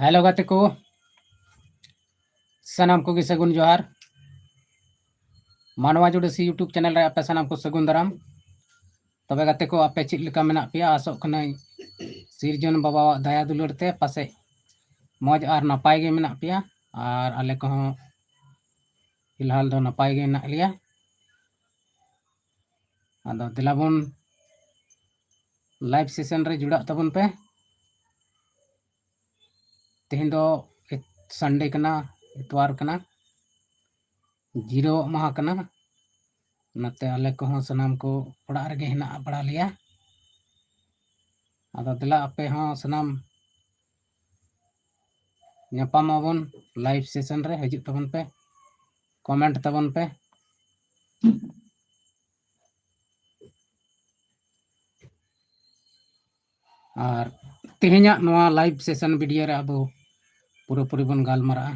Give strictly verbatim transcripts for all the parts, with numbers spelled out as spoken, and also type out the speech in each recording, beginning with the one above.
Hello ᱜᱟᱛᱮ ᱠᱚ, ᱥᱟᱱᱟᱢ ᱠᱚᱜᱮ ᱥᱟᱹᱜᱩᱱ ᱡᱚᱦᱟᱨ᱾ ᱢᱟᱱᱣᱟ ᱡᱩᱰᱟᱹᱥᱤ YouTube ᱪᱮᱱᱮᱞ ᱨᱮ ᱟᱯᱮ ᱥᱟᱱᱟᱢ ᱠᱚ ᱥᱟᱹᱜᱩᱱ ᱫᱟᱨᱟᱢ᱾ ᱛᱚᱵᱮ ᱜᱟᱛᱮ ᱠᱚ, ᱟᱯᱮ ᱪᱮᱫ ᱞᱮᱠᱟ ᱢᱮᱱᱟᱜ ᱯᱮᱭᱟ? ᱟᱥᱚᱜ ᱠᱟᱹᱱᱟᱹᱧ ᱥᱤᱨᱡᱚᱱ ᱵᱟᱵᱟᱣᱟᱜ ᱫᱟᱭᱟ ᱫᱩᱞᱟᱹᱲ ᱛᱮ ᱯᱟᱥᱮᱡ ᱢᱚᱡᱽ ᱟᱨ ᱱᱟᱯᱟᱭ ᱜᱮ ᱢᱮᱱᱟᱜ ᱯᱮᱭᱟ, ᱟᱨ ᱟᱞᱮ ᱠᱚᱦᱚᱸ ᱯᱷᱤᱞᱦᱟᱞ ᱫᱚ ᱱᱟᱯᱟᱭ ᱜᱮ ᱢᱮᱱᱟᱜ ᱞᱮᱭᱟ᱾ ᱟᱫᱚ ᱫᱮᱞᱟ ᱵᱚᱱ live session ᱨᱮ ᱡᱩᱲᱟᱜ ᱛᱟᱵᱚᱱ ᱯᱮ᱾ ᱛᱮᱦᱮᱧ ᱫᱚ ᱥᱟᱱᱰᱮ ᱠᱟᱱᱟ, ᱮᱛᱣᱟᱨ ᱠᱟᱱᱟ, ᱡᱤᱨᱟᱹᱣᱟᱜ ᱢᱟᱦᱟ ᱠᱟᱱᱟ᱾ ᱚᱱᱟᱛᱮ ᱟᱞᱮ ᱠᱚᱦᱚᱸ ᱥᱟᱱᱟᱢ ᱠᱚ ᱚᱲᱟᱜ ᱨᱮᱜᱮ ᱦᱮᱱᱟᱜ ᱵᱟᱲᱟ ᱞᱮᱭᱟ᱾ ᱟᱫᱚ ᱫᱮᱞᱟ ᱟᱯᱮ ᱦᱚᱸ ᱥᱟᱱᱟᱢ ᱧᱟᱯᱟᱢ ᱟᱵᱚᱱ live session ᱨᱮ, ᱦᱤᱡᱩᱜ ᱛᱟᱵᱚᱱ ᱯᱮ, comment ᱛᱟᱵᱚᱱ ᱯᱮ᱾ ᱟᱨ ᱛᱮᱦᱮᱧᱟᱜ ᱱᱚᱣᱟ live session video ᱨᱮ ᱟᱵᱚ ᱯᱩᱨᱟᱹᱯᱩᱨᱤ ᱵᱚᱱ ᱜᱟᱞᱢᱟᱨᱟᱜᱼᱟ,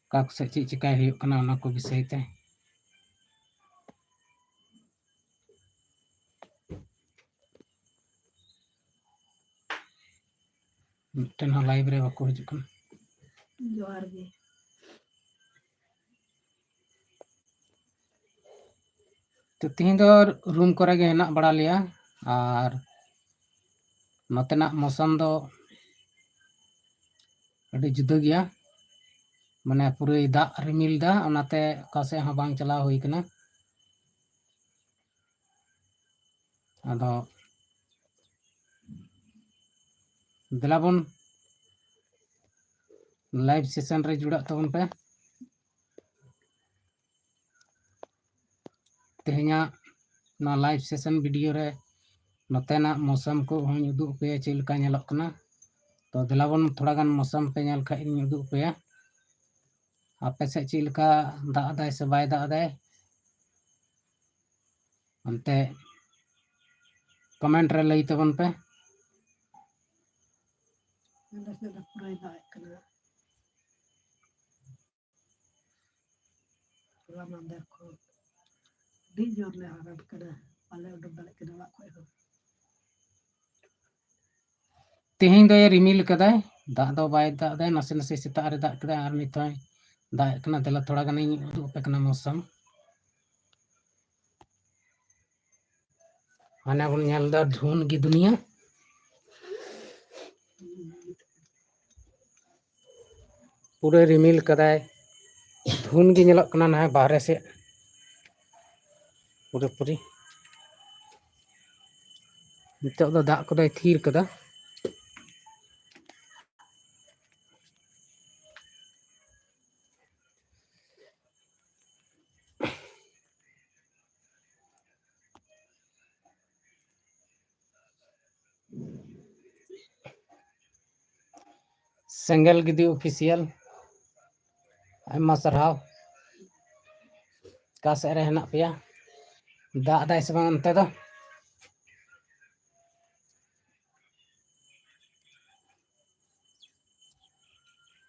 ᱚᱠᱟ ᱠᱚ ᱥᱮᱫ ᱪᱮᱫ ᱪᱤᱠᱟᱭ ᱦᱩᱭᱩᱜ ᱠᱟᱱᱟ, ᱚᱱᱟ ᱠᱚ ᱵᱤᱥᱚᱭ ᱛᱮ᱾ ᱢᱤᱫᱴᱮᱱ ᱦᱚᱸ live ᱨᱮ ᱵᱟᱠᱚ ᱦᱤᱡᱩᱜ ᱠᱟᱱᱟ᱾ ᱡᱚᱦᱟᱨ ᱜᱮ᱾ ᱛᱚ ᱛᱤᱦᱤᱧ ᱫᱚ room ᱠᱚᱨᱮ ᱜᱮ ᱦᱮᱱᱟᱜ ᱵᱟᱲᱟ ᱞᱮᱭᱟ, ᱟᱨ ᱱᱚᱛᱮᱱᱟᱜ ᱢᱳᱥᱚᱢ ᱫᱚ ᱟᱹᱰᱤ ᱡᱩᱫᱟᱹ ᱜᱮᱭᱟ, ᱢᱟᱱᱮ ᱯᱩᱨᱟᱹᱭ ᱫᱟᱜ ᱨᱤᱢᱤᱞ ᱫᱟ, ᱚᱱᱟᱛᱮ ᱚᱠᱟ ᱥᱮᱫ ᱦᱚᱸ ᱵᱟᱝ ᱪᱟᱞᱟᱣ ᱦᱩᱭ ᱠᱟᱱᱟ᱾ ᱟᱫᱚ ᱫᱮᱞᱟ ᱵᱚᱱ live session ᱨᱮ ᱡᱩᱲᱟᱜ ᱛᱟᱵᱚᱱ ᱯᱮ᱾ ᱛᱮᱦᱮᱧᱟᱜ ᱱᱚᱣᱟ live session video ᱨᱮ ᱱᱚᱛᱮᱱᱟᱜ ᱢᱳᱥᱚᱢ ᱠᱚ ᱦᱚᱸᱧ ᱩᱫᱩᱜ ᱟᱯᱮᱭᱟ, ᱪᱮᱫ ᱞᱮᱠᱟ ᱧᱮᱞᱚᱜ ᱠᱟᱱᱟ᱾ ᱛᱚ ᱫᱮᱞᱟ ᱵᱚᱱ ᱛᱷᱚᱲᱟ ᱜᱟᱱ ᱢᱳᱥᱚᱢ ᱯᱮ ᱧᱮᱞ ᱠᱷᱟᱡ ᱤᱧ ᱩᱫᱩᱜ ᱟᱯᱮᱭᱟ, ᱟᱯᱮ ᱥᱮᱫ ᱪᱮᱫ ᱞᱮᱠᱟ ᱫᱟᱜ ᱮᱫᱟᱭ ᱥᱮ ᱵᱟᱭ ᱫᱟᱜ ᱮᱫᱟᱭ᱾ ᱚᱱᱛᱮ comment ᱨᱮ ᱞᱟᱹᱭ ᱛᱟᱵᱚᱱ ᱯᱮ᱾ ᱟᱞᱮ ᱥᱮᱫ ᱫᱚ ᱯᱩᱨᱟᱹᱭ ᱫᱟᱜ ᱮᱫ ᱠᱟᱱᱟ᱾ ᱦᱚᱞᱟ ᱢᱟᱦᱫᱮᱨ ᱠᱷᱚᱱ ᱟᱹᱰᱤ ᱡᱳᱨ ᱞᱮ ᱦᱟᱨᱟᱱ ᱠᱟᱱᱟ, ᱵᱟᱞᱮ ᱩᱰᱩᱠ ᱫᱟᱲᱮᱭᱟᱜ ᱠᱟᱱᱟ ᱚᱲᱟᱜ ᱠᱷᱚᱱ ᱦᱚᱸ᱾ ᱛᱮᱦᱮᱧ ᱫᱚᱭ ᱨᱤᱢᱤᱞ ᱠᱟᱫᱟᱭ, ᱫᱟᱜ ᱫᱚ ᱵᱟᱭ ᱫᱟᱜ ᱮᱫᱟ, ᱱᱟᱥᱮ ᱱᱟᱥᱮ ᱥᱮᱛᱟᱜ ᱨᱮ ᱫᱟᱜ ᱠᱮᱫᱟ, ᱟᱨ ᱱᱤᱛ ᱦᱚᱸᱭ ᱫᱟᱜ ᱮᱫ ᱠᱟᱱᱟ᱾ ᱫᱮᱞᱟ ᱛᱷᱚᱲᱟ ᱜᱟᱱᱤᱧ ᱩᱫᱩᱜ ᱟᱯᱮ ᱠᱟᱱᱟ ᱢᱳᱥᱚᱢ᱾ ᱦᱟᱱᱮ ᱵᱚᱱ ᱧᱮᱞ ᱮᱫᱟ ᱫᱷᱩᱱ ᱜᱮ ᱫᱩᱱᱤᱭᱟᱹ᱾ ᱯᱩᱨᱟᱹ ᱨᱤᱢᱤᱞ ᱠᱟᱫᱟᱭ, ᱫᱷᱩᱱ ᱜᱮ ᱧᱮᱞᱚᱜ ᱠᱟᱱᱟ ᱱᱟᱦᱟᱜ ᱵᱟᱦᱨᱮ ᱥᱮᱫ ᱯᱩᱨᱟᱹᱯᱩᱨᱤ᱾ ᱱᱤᱛᱚᱜ ᱫᱚ ᱫᱟᱜ ᱠᱚᱫᱚᱭ ᱛᱷᱤᱨ ᱠᱟᱫᱟ᱾ ᱥᱮᱸᱜᱮᱞ ᱜᱤᱫᱤ ᱚᱯᱷᱤᱥᱤᱭᱟᱞ, ᱟᱭᱢᱟ ᱥᱟᱨᱦᱟᱣ᱾ ᱚᱠᱟ ᱥᱮᱫ ᱨᱮ ᱦᱮᱱᱟᱜ ᱯᱮᱭᱟ? ᱫᱟᱜ ᱫᱟᱭ ᱥᱮ ᱵᱟᱝ ᱚᱱᱛᱮ ᱫᱚ?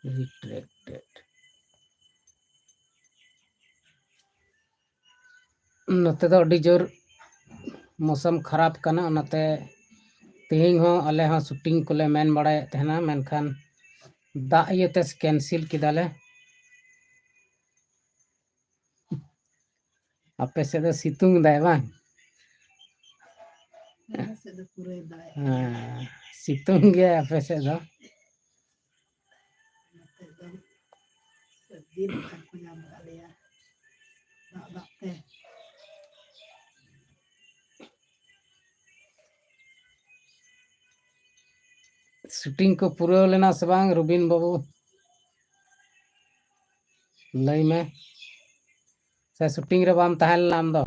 Retracted. ᱱᱚᱛᱮ ᱫᱚ ᱟᱹᱰᱤ ᱡᱳᱨ ᱢᱳᱥᱚᱢ ᱠᱷᱟᱨᱟᱯ ᱠᱟᱱᱟ, ᱚᱱᱟᱛᱮ ᱛᱮᱦᱮᱧ ᱦᱚᱸ ᱟᱞᱮ ᱦᱚᱸ ᱥᱩᱴᱤᱝ ᱠᱚᱞᱮ ᱢᱮᱱ ᱵᱟᱲᱟᱭᱮᱫ ᱛᱟᱦᱮᱱᱟ, ᱢᱮᱱᱠᱷᱟᱱ ᱫᱟᱜ ᱤᱭᱟᱹᱛᱮ ᱠᱮᱱᱥᱮᱞ ᱠᱮᱫᱟᱞᱮ᱾ ᱟᱯᱮ ᱥᱮᱫ ᱫᱚ ᱥᱤᱛᱩᱝ ᱫᱟᱭ ᱵᱟᱝ? ᱟᱞᱮ ᱥᱮᱫ ᱫᱚ ᱯᱩᱨᱟᱹᱭ ᱫᱟᱜ ᱮᱫ ᱠᱟᱱᱟ᱾ ᱦᱮᱸ, ᱥᱤᱛᱩᱝ ᱜᱮᱭᱟᱭ ᱟᱯᱮ ᱥᱮᱫ ᱫᱚ᱾ ᱱᱚᱛᱮ ᱫᱚ ᱟᱹᱰᱤ ᱫᱚᱠᱟᱱ ᱠᱚ ᱧᱟᱢ ᱟᱠᱟᱫ ᱞᱮᱭᱟ ᱫᱟᱜ ᱫᱟᱜ ᱛᱮ᱾ ᱥᱩᱴᱤᱝ ᱠᱚ ᱯᱩᱨᱟᱹᱣ ᱞᱮᱱᱟ ᱥᱮ ᱵᱟᱝ ᱨᱚᱵᱤᱱ ᱵᱟᱹᱵᱩ? ᱞᱟᱹᱭ ᱢᱮ᱾ ᱥᱮ ᱥᱩᱴᱤᱝ ᱨᱮ ᱵᱟᱢ ᱛᱟᱦᱮᱸ ᱞᱮᱱᱟ ᱟᱢ ᱫᱚ?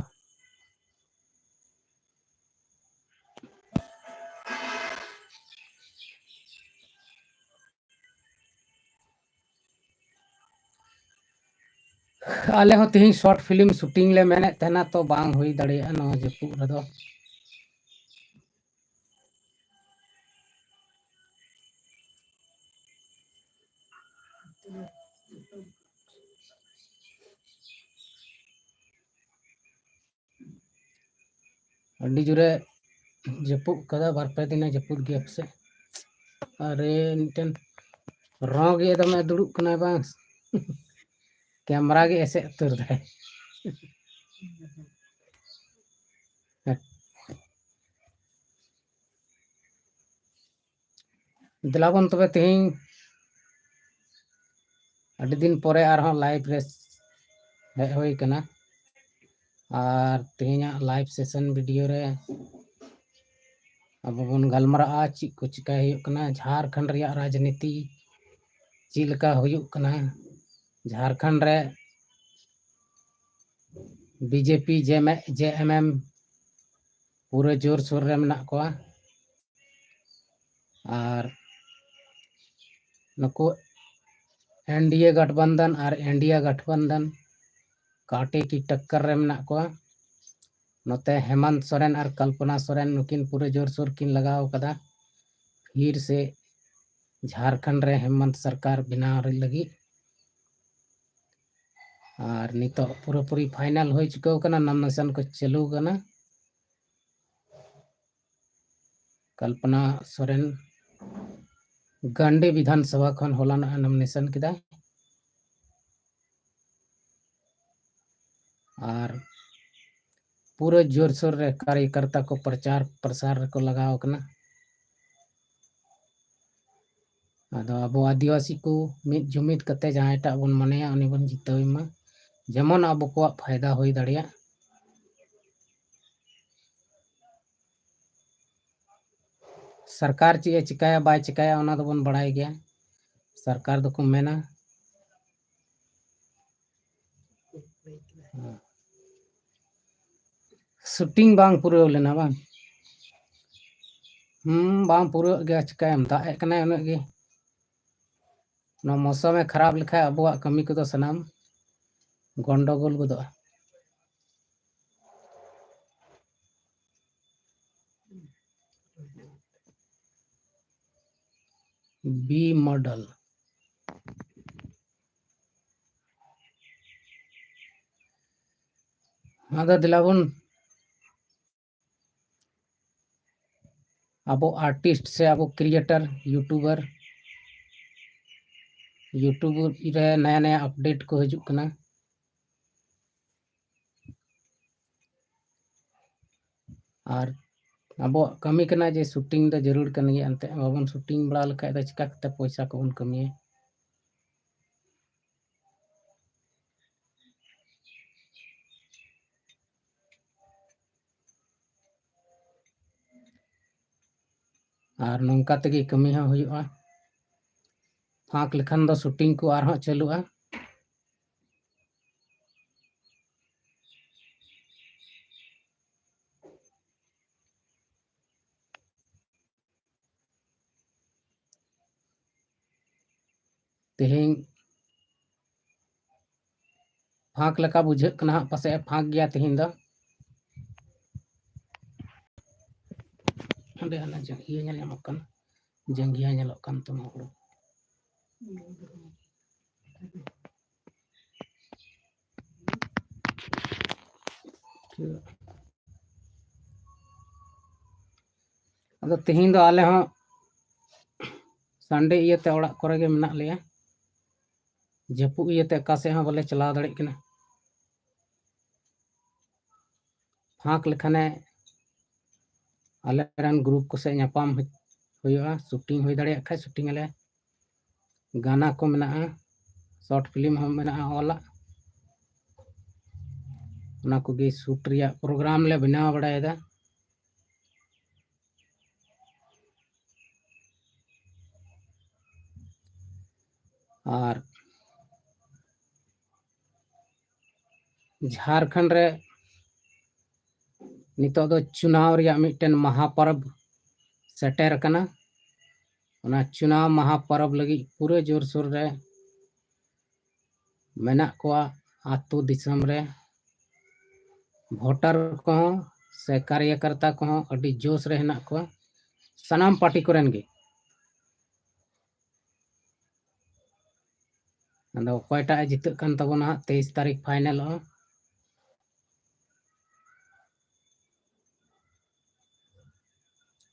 ᱟᱞᱮ ᱦᱚᱸ ᱛᱮᱦᱮᱧ ᱥᱚᱨᱴ ᱯᱷᱤᱞᱢ ᱥᱩᱴᱤᱝ ᱞᱮ ᱢᱮᱱᱮᱫ ᱛᱟᱦᱮᱱᱟ, ᱛᱚ ᱵᱟᱝ ᱦᱩᱭ ᱫᱟᱲᱮᱭᱟᱜᱼᱟ ᱱᱚᱣᱟ ᱡᱟᱹᱯᱩᱫ ᱨᱮᱫᱚ᱾ ᱟᱹᱰᱤ ᱡᱳᱨᱮ ᱡᱟᱹᱯᱩᱫ ᱠᱟᱫᱟ, ᱵᱟᱨ ᱯᱮ ᱫᱤᱱᱮ ᱡᱟᱹᱯᱩᱫ ᱜᱮᱭᱟ ᱯᱟᱥᱮᱡ᱾ ᱟᱨᱮ ᱢᱤᱫᱴᱮᱱ ᱨᱚ ᱜᱮ ᱫᱚᱢᱮ ᱫᱩᱲᱩᱵ ᱠᱟᱱᱟᱭ ᱵᱟᱝ᱾ ᱠᱮᱢᱨᱟ ᱜᱮ ᱮᱥᱮᱫ ᱩᱛᱟᱹᱨ ᱫᱟᱭ᱾ ᱫᱮᱞᱟ ᱵᱚᱱ ᱛᱚᱵᱮ ᱛᱮᱦᱮᱧ ᱟᱹᱰᱤ ᱫᱤᱱ ᱯᱚᱨᱮ ᱟᱨᱦᱚᱸ ᱞᱟᱭᱤᱵᱷ ᱨᱮ ᱦᱮᱡ ᱦᱩᱭ ᱠᱟᱱᱟ᱾ ᱟᱨ ᱛᱮᱦᱮᱧᱟᱜ ᱞᱟᱭᱤᱵᱷ ᱥᱮᱥᱚᱱ ᱵᱷᱤᱰᱤᱭᱳ ᱨᱮ ᱟᱵᱚ ᱵᱚᱱ ᱜᱟᱞᱢᱟᱨᱟᱜᱼᱟ ᱪᱮᱫ ᱠᱚ ᱪᱤᱠᱟᱹᱭ ᱦᱩᱭᱩᱜ ᱠᱟᱱᱟ, ᱡᱷᱟᱲᱠᱷᱚᱸᱰ ᱨᱮᱭᱟᱜ ᱨᱟᱡᱽᱱᱤᱛᱤ ᱪᱮᱫ ᱞᱮᱠᱟ ᱦᱩᱭᱩᱜ ᱠᱟᱱᱟ, ᱡᱷᱟᱲᱠᱷᱚᱸᱰ ᱨᱮ ᱵᱤᱡᱮᱯᱤ, ᱡᱮ ᱮᱢ ᱮᱢ ᱯᱩᱨᱟᱹ ᱡᱳᱨᱥᱳᱨ ᱨᱮ ᱢᱮᱱᱟᱜ ᱠᱚᱣᱟ᱾ ᱟᱨ ᱱᱩᱠᱩ ᱮᱱᱰᱤᱮ ᱜᱟᱴᱷᱵᱟᱱᱫᱷᱟᱱ ᱟᱨ ᱤᱱᱰᱤᱭᱟ ᱜᱟᱴᱷᱵᱟᱱᱫᱷᱟᱱ ᱠᱟᱸᱴᱮ ᱠᱤ ᱴᱟᱠᱠᱟᱨ ᱨᱮ ᱢᱮᱱᱟᱜ ᱠᱚᱣᱟ᱾ ᱱᱚᱛᱮ ᱦᱮᱢᱟᱱᱛ ᱥᱚᱨᱮᱱ ᱟᱨ ᱠᱚᱞᱯᱚᱱᱟ ᱥᱚᱨᱮᱱ ᱱᱩᱠᱤᱱ ᱯᱩᱨᱟᱹ ᱡᱳᱨᱥᱳᱨ ᱠᱤᱱ ᱞᱟᱜᱟᱣ ᱠᱟᱫᱟ ᱯᱷᱤᱨ ᱥᱮ ᱡᱷᱟᱲᱠᱷᱚᱸᱰ ᱨᱮ ᱦᱮᱢᱟᱱᱛ ᱥᱚᱨᱠᱟᱨ ᱵᱮᱱᱟᱣ ᱨᱮ ᱞᱟᱹᱜᱤᱫ᱾ ᱟᱨ ᱱᱤᱛᱚᱜ ᱯᱩᱨᱟᱹᱯᱩᱨᱤ ᱯᱷᱟᱭᱱᱟᱞ ᱦᱩᱭ ᱪᱩᱠᱟᱹᱣ ᱠᱟᱱᱟ, ᱱᱚᱢᱤᱱᱮᱥᱚᱱ ᱠᱚ ᱪᱟᱹᱞᱩ ᱠᱟᱱᱟ᱾ ᱠᱚᱞᱯᱚᱱᱟ ᱥᱚᱨᱮᱱ ᱜᱟᱱᱰᱤ ᱵᱤᱫᱷᱟᱱ ᱥᱚᱵᱷᱟ ᱠᱷᱚᱱ ᱦᱚᱞᱟᱱᱚᱜ ᱮ ᱱᱚᱢᱤᱱᱮᱥᱚᱱ ᱠᱮᱫᱟ᱾ ᱟᱨ ᱯᱩᱨᱟᱹ ᱡᱳᱨᱥᱳᱨ ᱨᱮ ᱠᱟᱨᱭᱚᱠᱚᱨᱛᱟ ᱠᱚ ᱯᱨᱚᱪᱟᱨ ᱯᱨᱚᱥᱟᱨ ᱨᱮᱠᱚ ᱞᱟᱜᱟᱣ ᱠᱟᱱᱟ᱾ ᱟᱫᱚ ᱟᱵᱚ ᱟᱹᱫᱤᱵᱟᱹᱥᱤ ᱠᱚ ᱢᱤᱫ ᱡᱩᱢᱤᱫ ᱠᱟᱛᱮ ᱡᱟᱦᱟᱸᱭᱴᱟᱜ ᱵᱚᱱ ᱢᱚᱱᱮᱭᱟ ᱩᱱᱤ ᱵᱚᱱ ᱡᱤᱛᱟᱹᱣ ᱮᱢᱟ, ᱡᱮᱢᱚᱱ ᱟᱵᱚ ᱠᱚᱣᱟᱜ ᱯᱷᱟᱭᱫᱟ ᱦᱩᱭ ᱫᱟᱲᱮᱭᱟᱜ᱾ ᱥᱚᱨᱠᱟᱨ ᱪᱮᱫ ᱮ ᱪᱤᱠᱟᱹᱭᱟ ᱵᱟᱭ ᱪᱤᱠᱟᱹᱭᱟ ᱚᱱᱟ ᱫᱚᱵᱚᱱ ᱵᱟᱲᱟᱭ ᱜᱮᱭᱟ᱾ ᱥᱚᱨᱠᱟᱨ ᱫᱚᱠᱚ ᱢᱮᱱᱟ, ᱥᱩᱴᱤᱝ ᱵᱟᱝ ᱯᱩᱨᱟᱹᱣ ᱞᱮᱱᱟ ᱵᱟᱝ? ᱦᱩᱸ, ᱵᱟᱝ ᱯᱩᱨᱟᱹᱜ ᱜᱮᱭᱟ, ᱪᱤᱠᱟᱹᱭᱟᱢ, ᱫᱟᱜ ᱮᱫ ᱠᱟᱱᱟᱭ ᱩᱱᱟᱹᱜ ᱜᱮ᱾ ᱱᱚᱣᱟ ᱢᱚᱥᱚᱢᱮ ᱠᱷᱟᱨᱟᱯ ᱞᱮᱠᱷᱟᱡ ᱟᱵᱚᱣᱟᱜ ᱠᱟᱹᱢᱤ ᱠᱚᱫᱚ ᱥᱟᱱᱟᱢ ᱜᱚᱱᱰᱚᱜᱳᱞ ᱜᱚᱫᱚᱜᱼᱟ᱾ B model᱾ ᱟᱫᱚ ᱫᱮᱞᱟ ᱵᱚᱱ ᱟᱵᱚ artist ᱥᱮ ᱟᱵᱚ creator, YouTuber YouTube ᱨᱮ ᱱᱟᱭᱟ ᱱᱟᱭᱟ update ᱠᱚ ᱦᱤᱡᱩᱜ ᱠᱟᱱᱟ᱾ ᱟᱨ ᱟᱵᱚᱣᱟᱜ ᱠᱟᱹᱢᱤ ᱠᱟᱱᱟ ᱡᱮ shooting ᱫᱚ ᱡᱟᱹᱨᱩᱲ ᱠᱟᱱ ᱜᱮᱭᱟ, ᱮᱱᱛᱮᱫ ᱵᱟᱵᱚᱱ shooting ᱵᱟᱲᱟ ᱞᱮᱠᱷᱟᱡ ᱫᱚ ᱪᱤᱠᱟ ᱠᱟᱛᱮ ᱯᱚᱭᱥᱟ ᱠᱚᱵᱚᱱ ᱠᱟᱹᱢᱤᱭᱟ? ᱟᱨ ᱱᱚᱝᱠᱟ ᱛᱮᱜᱮ ᱠᱟᱹᱢᱤ ᱦᱚᱸ ᱦᱩᱭᱩᱜᱼᱟ᱾ ᱯᱷᱟᱸᱠ ᱞᱮᱠᱷᱟᱱ ᱫᱚ shooting ᱠᱚ ᱟᱨᱦᱚᱸ ᱪᱟᱹᱞᱩᱜᱼᱟ᱾ ᱛᱮᱦᱮᱧ ᱯᱷᱟᱸᱠ ᱞᱮᱠᱟ ᱵᱩᱡᱷᱟᱹᱜ ᱠᱟᱱᱟ ᱦᱟᱸᱜ, ᱯᱟᱥᱮᱡ ᱮ ᱯᱷᱟᱸᱠ ᱜᱮᱭᱟ ᱛᱮᱦᱮᱧ ᱫᱚ᱾ ᱚᱸᱰᱮ ᱦᱟᱱᱟ ᱡᱟᱸᱜᱤᱭᱟᱹ ᱧᱮᱞ ᱧᱟᱢᱚᱜ ᱠᱟᱱᱟ, ᱡᱟᱸᱜᱤᱭᱟᱹ ᱧᱮᱞᱚᱜ ᱠᱟᱱ ᱛᱟᱢᱟ ᱦᱩᱲᱩ᱾ ᱟᱫᱚ ᱛᱮᱦᱮᱧ ᱫᱚ ᱟᱞᱮ ᱦᱚᱸ Sunday ᱤᱭᱟᱹᱛᱮ ᱚᱲᱟᱜ ᱠᱚᱨᱮ ᱜᱮ ᱢᱮᱱᱟᱜ ᱞᱮᱭᱟ᱾ ᱡᱟᱹᱯᱩᱫ ᱤᱭᱟᱹᱛᱮ ᱚᱠᱟ ᱥᱮᱫ ᱦᱚᱸ ᱵᱟᱞᱮ ᱪᱟᱞᱟᱣ ᱫᱟᱲᱮᱭᱟᱜ ᱠᱟᱱᱟ᱾ ᱯᱷᱟᱸᱠ ᱞᱮᱠᱷᱟᱱᱮ ᱟᱞᱮ ᱨᱮᱱ group ᱠᱚ ᱥᱮᱫ ᱧᱟᱯᱟᱢ ᱦᱩᱭᱩᱜᱼᱟ, shooting ᱦᱩᱭ ᱫᱟᱲᱮᱭᱟᱜ ᱠᱷᱟᱡ shooting ᱟᱞᱮ᱾ ᱜᱟᱱᱟ ᱠᱚ ᱢᱮᱱᱟᱜᱼᱟ, short film ᱦᱚᱸ ᱢᱮᱱᱟᱜᱼᱟ ᱚᱞᱟᱜ᱾ ᱚᱱᱟ ᱠᱚᱜᱮ shoot ᱨᱮᱭᱟᱜ program ᱞᱮ ᱵᱮᱱᱟᱣ ᱵᱟᱲᱟᱭᱮᱫᱟ᱾ ᱟᱨ ᱡᱷᱟᱨᱠᱷᱚᱸᱰ ᱨᱮ ᱱᱤᱛᱚᱜ ᱫᱚ ᱪᱩᱱᱟᱣ ᱨᱮᱭᱟᱜ ᱢᱤᱫᱴᱮᱱ ᱢᱟᱦᱟ ᱯᱚᱨᱚᱵᱽ ᱥᱮᱴᱮᱨ ᱟᱠᱟᱱᱟ᱾ ᱚᱱᱟ ᱪᱩᱱᱟᱣ ᱢᱟᱦᱟ ᱯᱚᱨᱚᱵᱽ ᱞᱟᱹᱜᱤᱫ ᱯᱩᱨᱟᱹ ᱡᱳᱨᱥᱳᱨ ᱨᱮ ᱢᱮᱱᱟᱜ ᱠᱚᱣᱟ ᱟᱹᱛᱩ ᱫᱤᱥᱚᱢ ᱨᱮ᱾ voter ᱠᱚᱦᱚᱸ ᱥᱮ ᱠᱟᱨᱭᱟᱠᱟᱨᱛᱟ ᱠᱚᱦᱚᱸ ᱟᱹᱰᱤ ᱡᱳᱥ ᱨᱮ ᱦᱮᱱᱟᱜ ᱠᱚᱣᱟ᱾ ᱥᱟᱱᱟᱢ party ᱠᱚᱨᱮᱱ ᱜᱮ᱾ ᱟᱫᱚ ᱚᱠᱚᱭᱴᱟᱜ ᱮ ᱡᱤᱛᱟᱹᱜ ᱠᱟᱱ ᱛᱟᱵᱚᱱᱟ ᱦᱟᱸᱜ, ᱛᱮᱭᱤᱥ ᱛᱟᱹᱨᱤᱠᱷ finalᱚᱜᱼᱟ᱾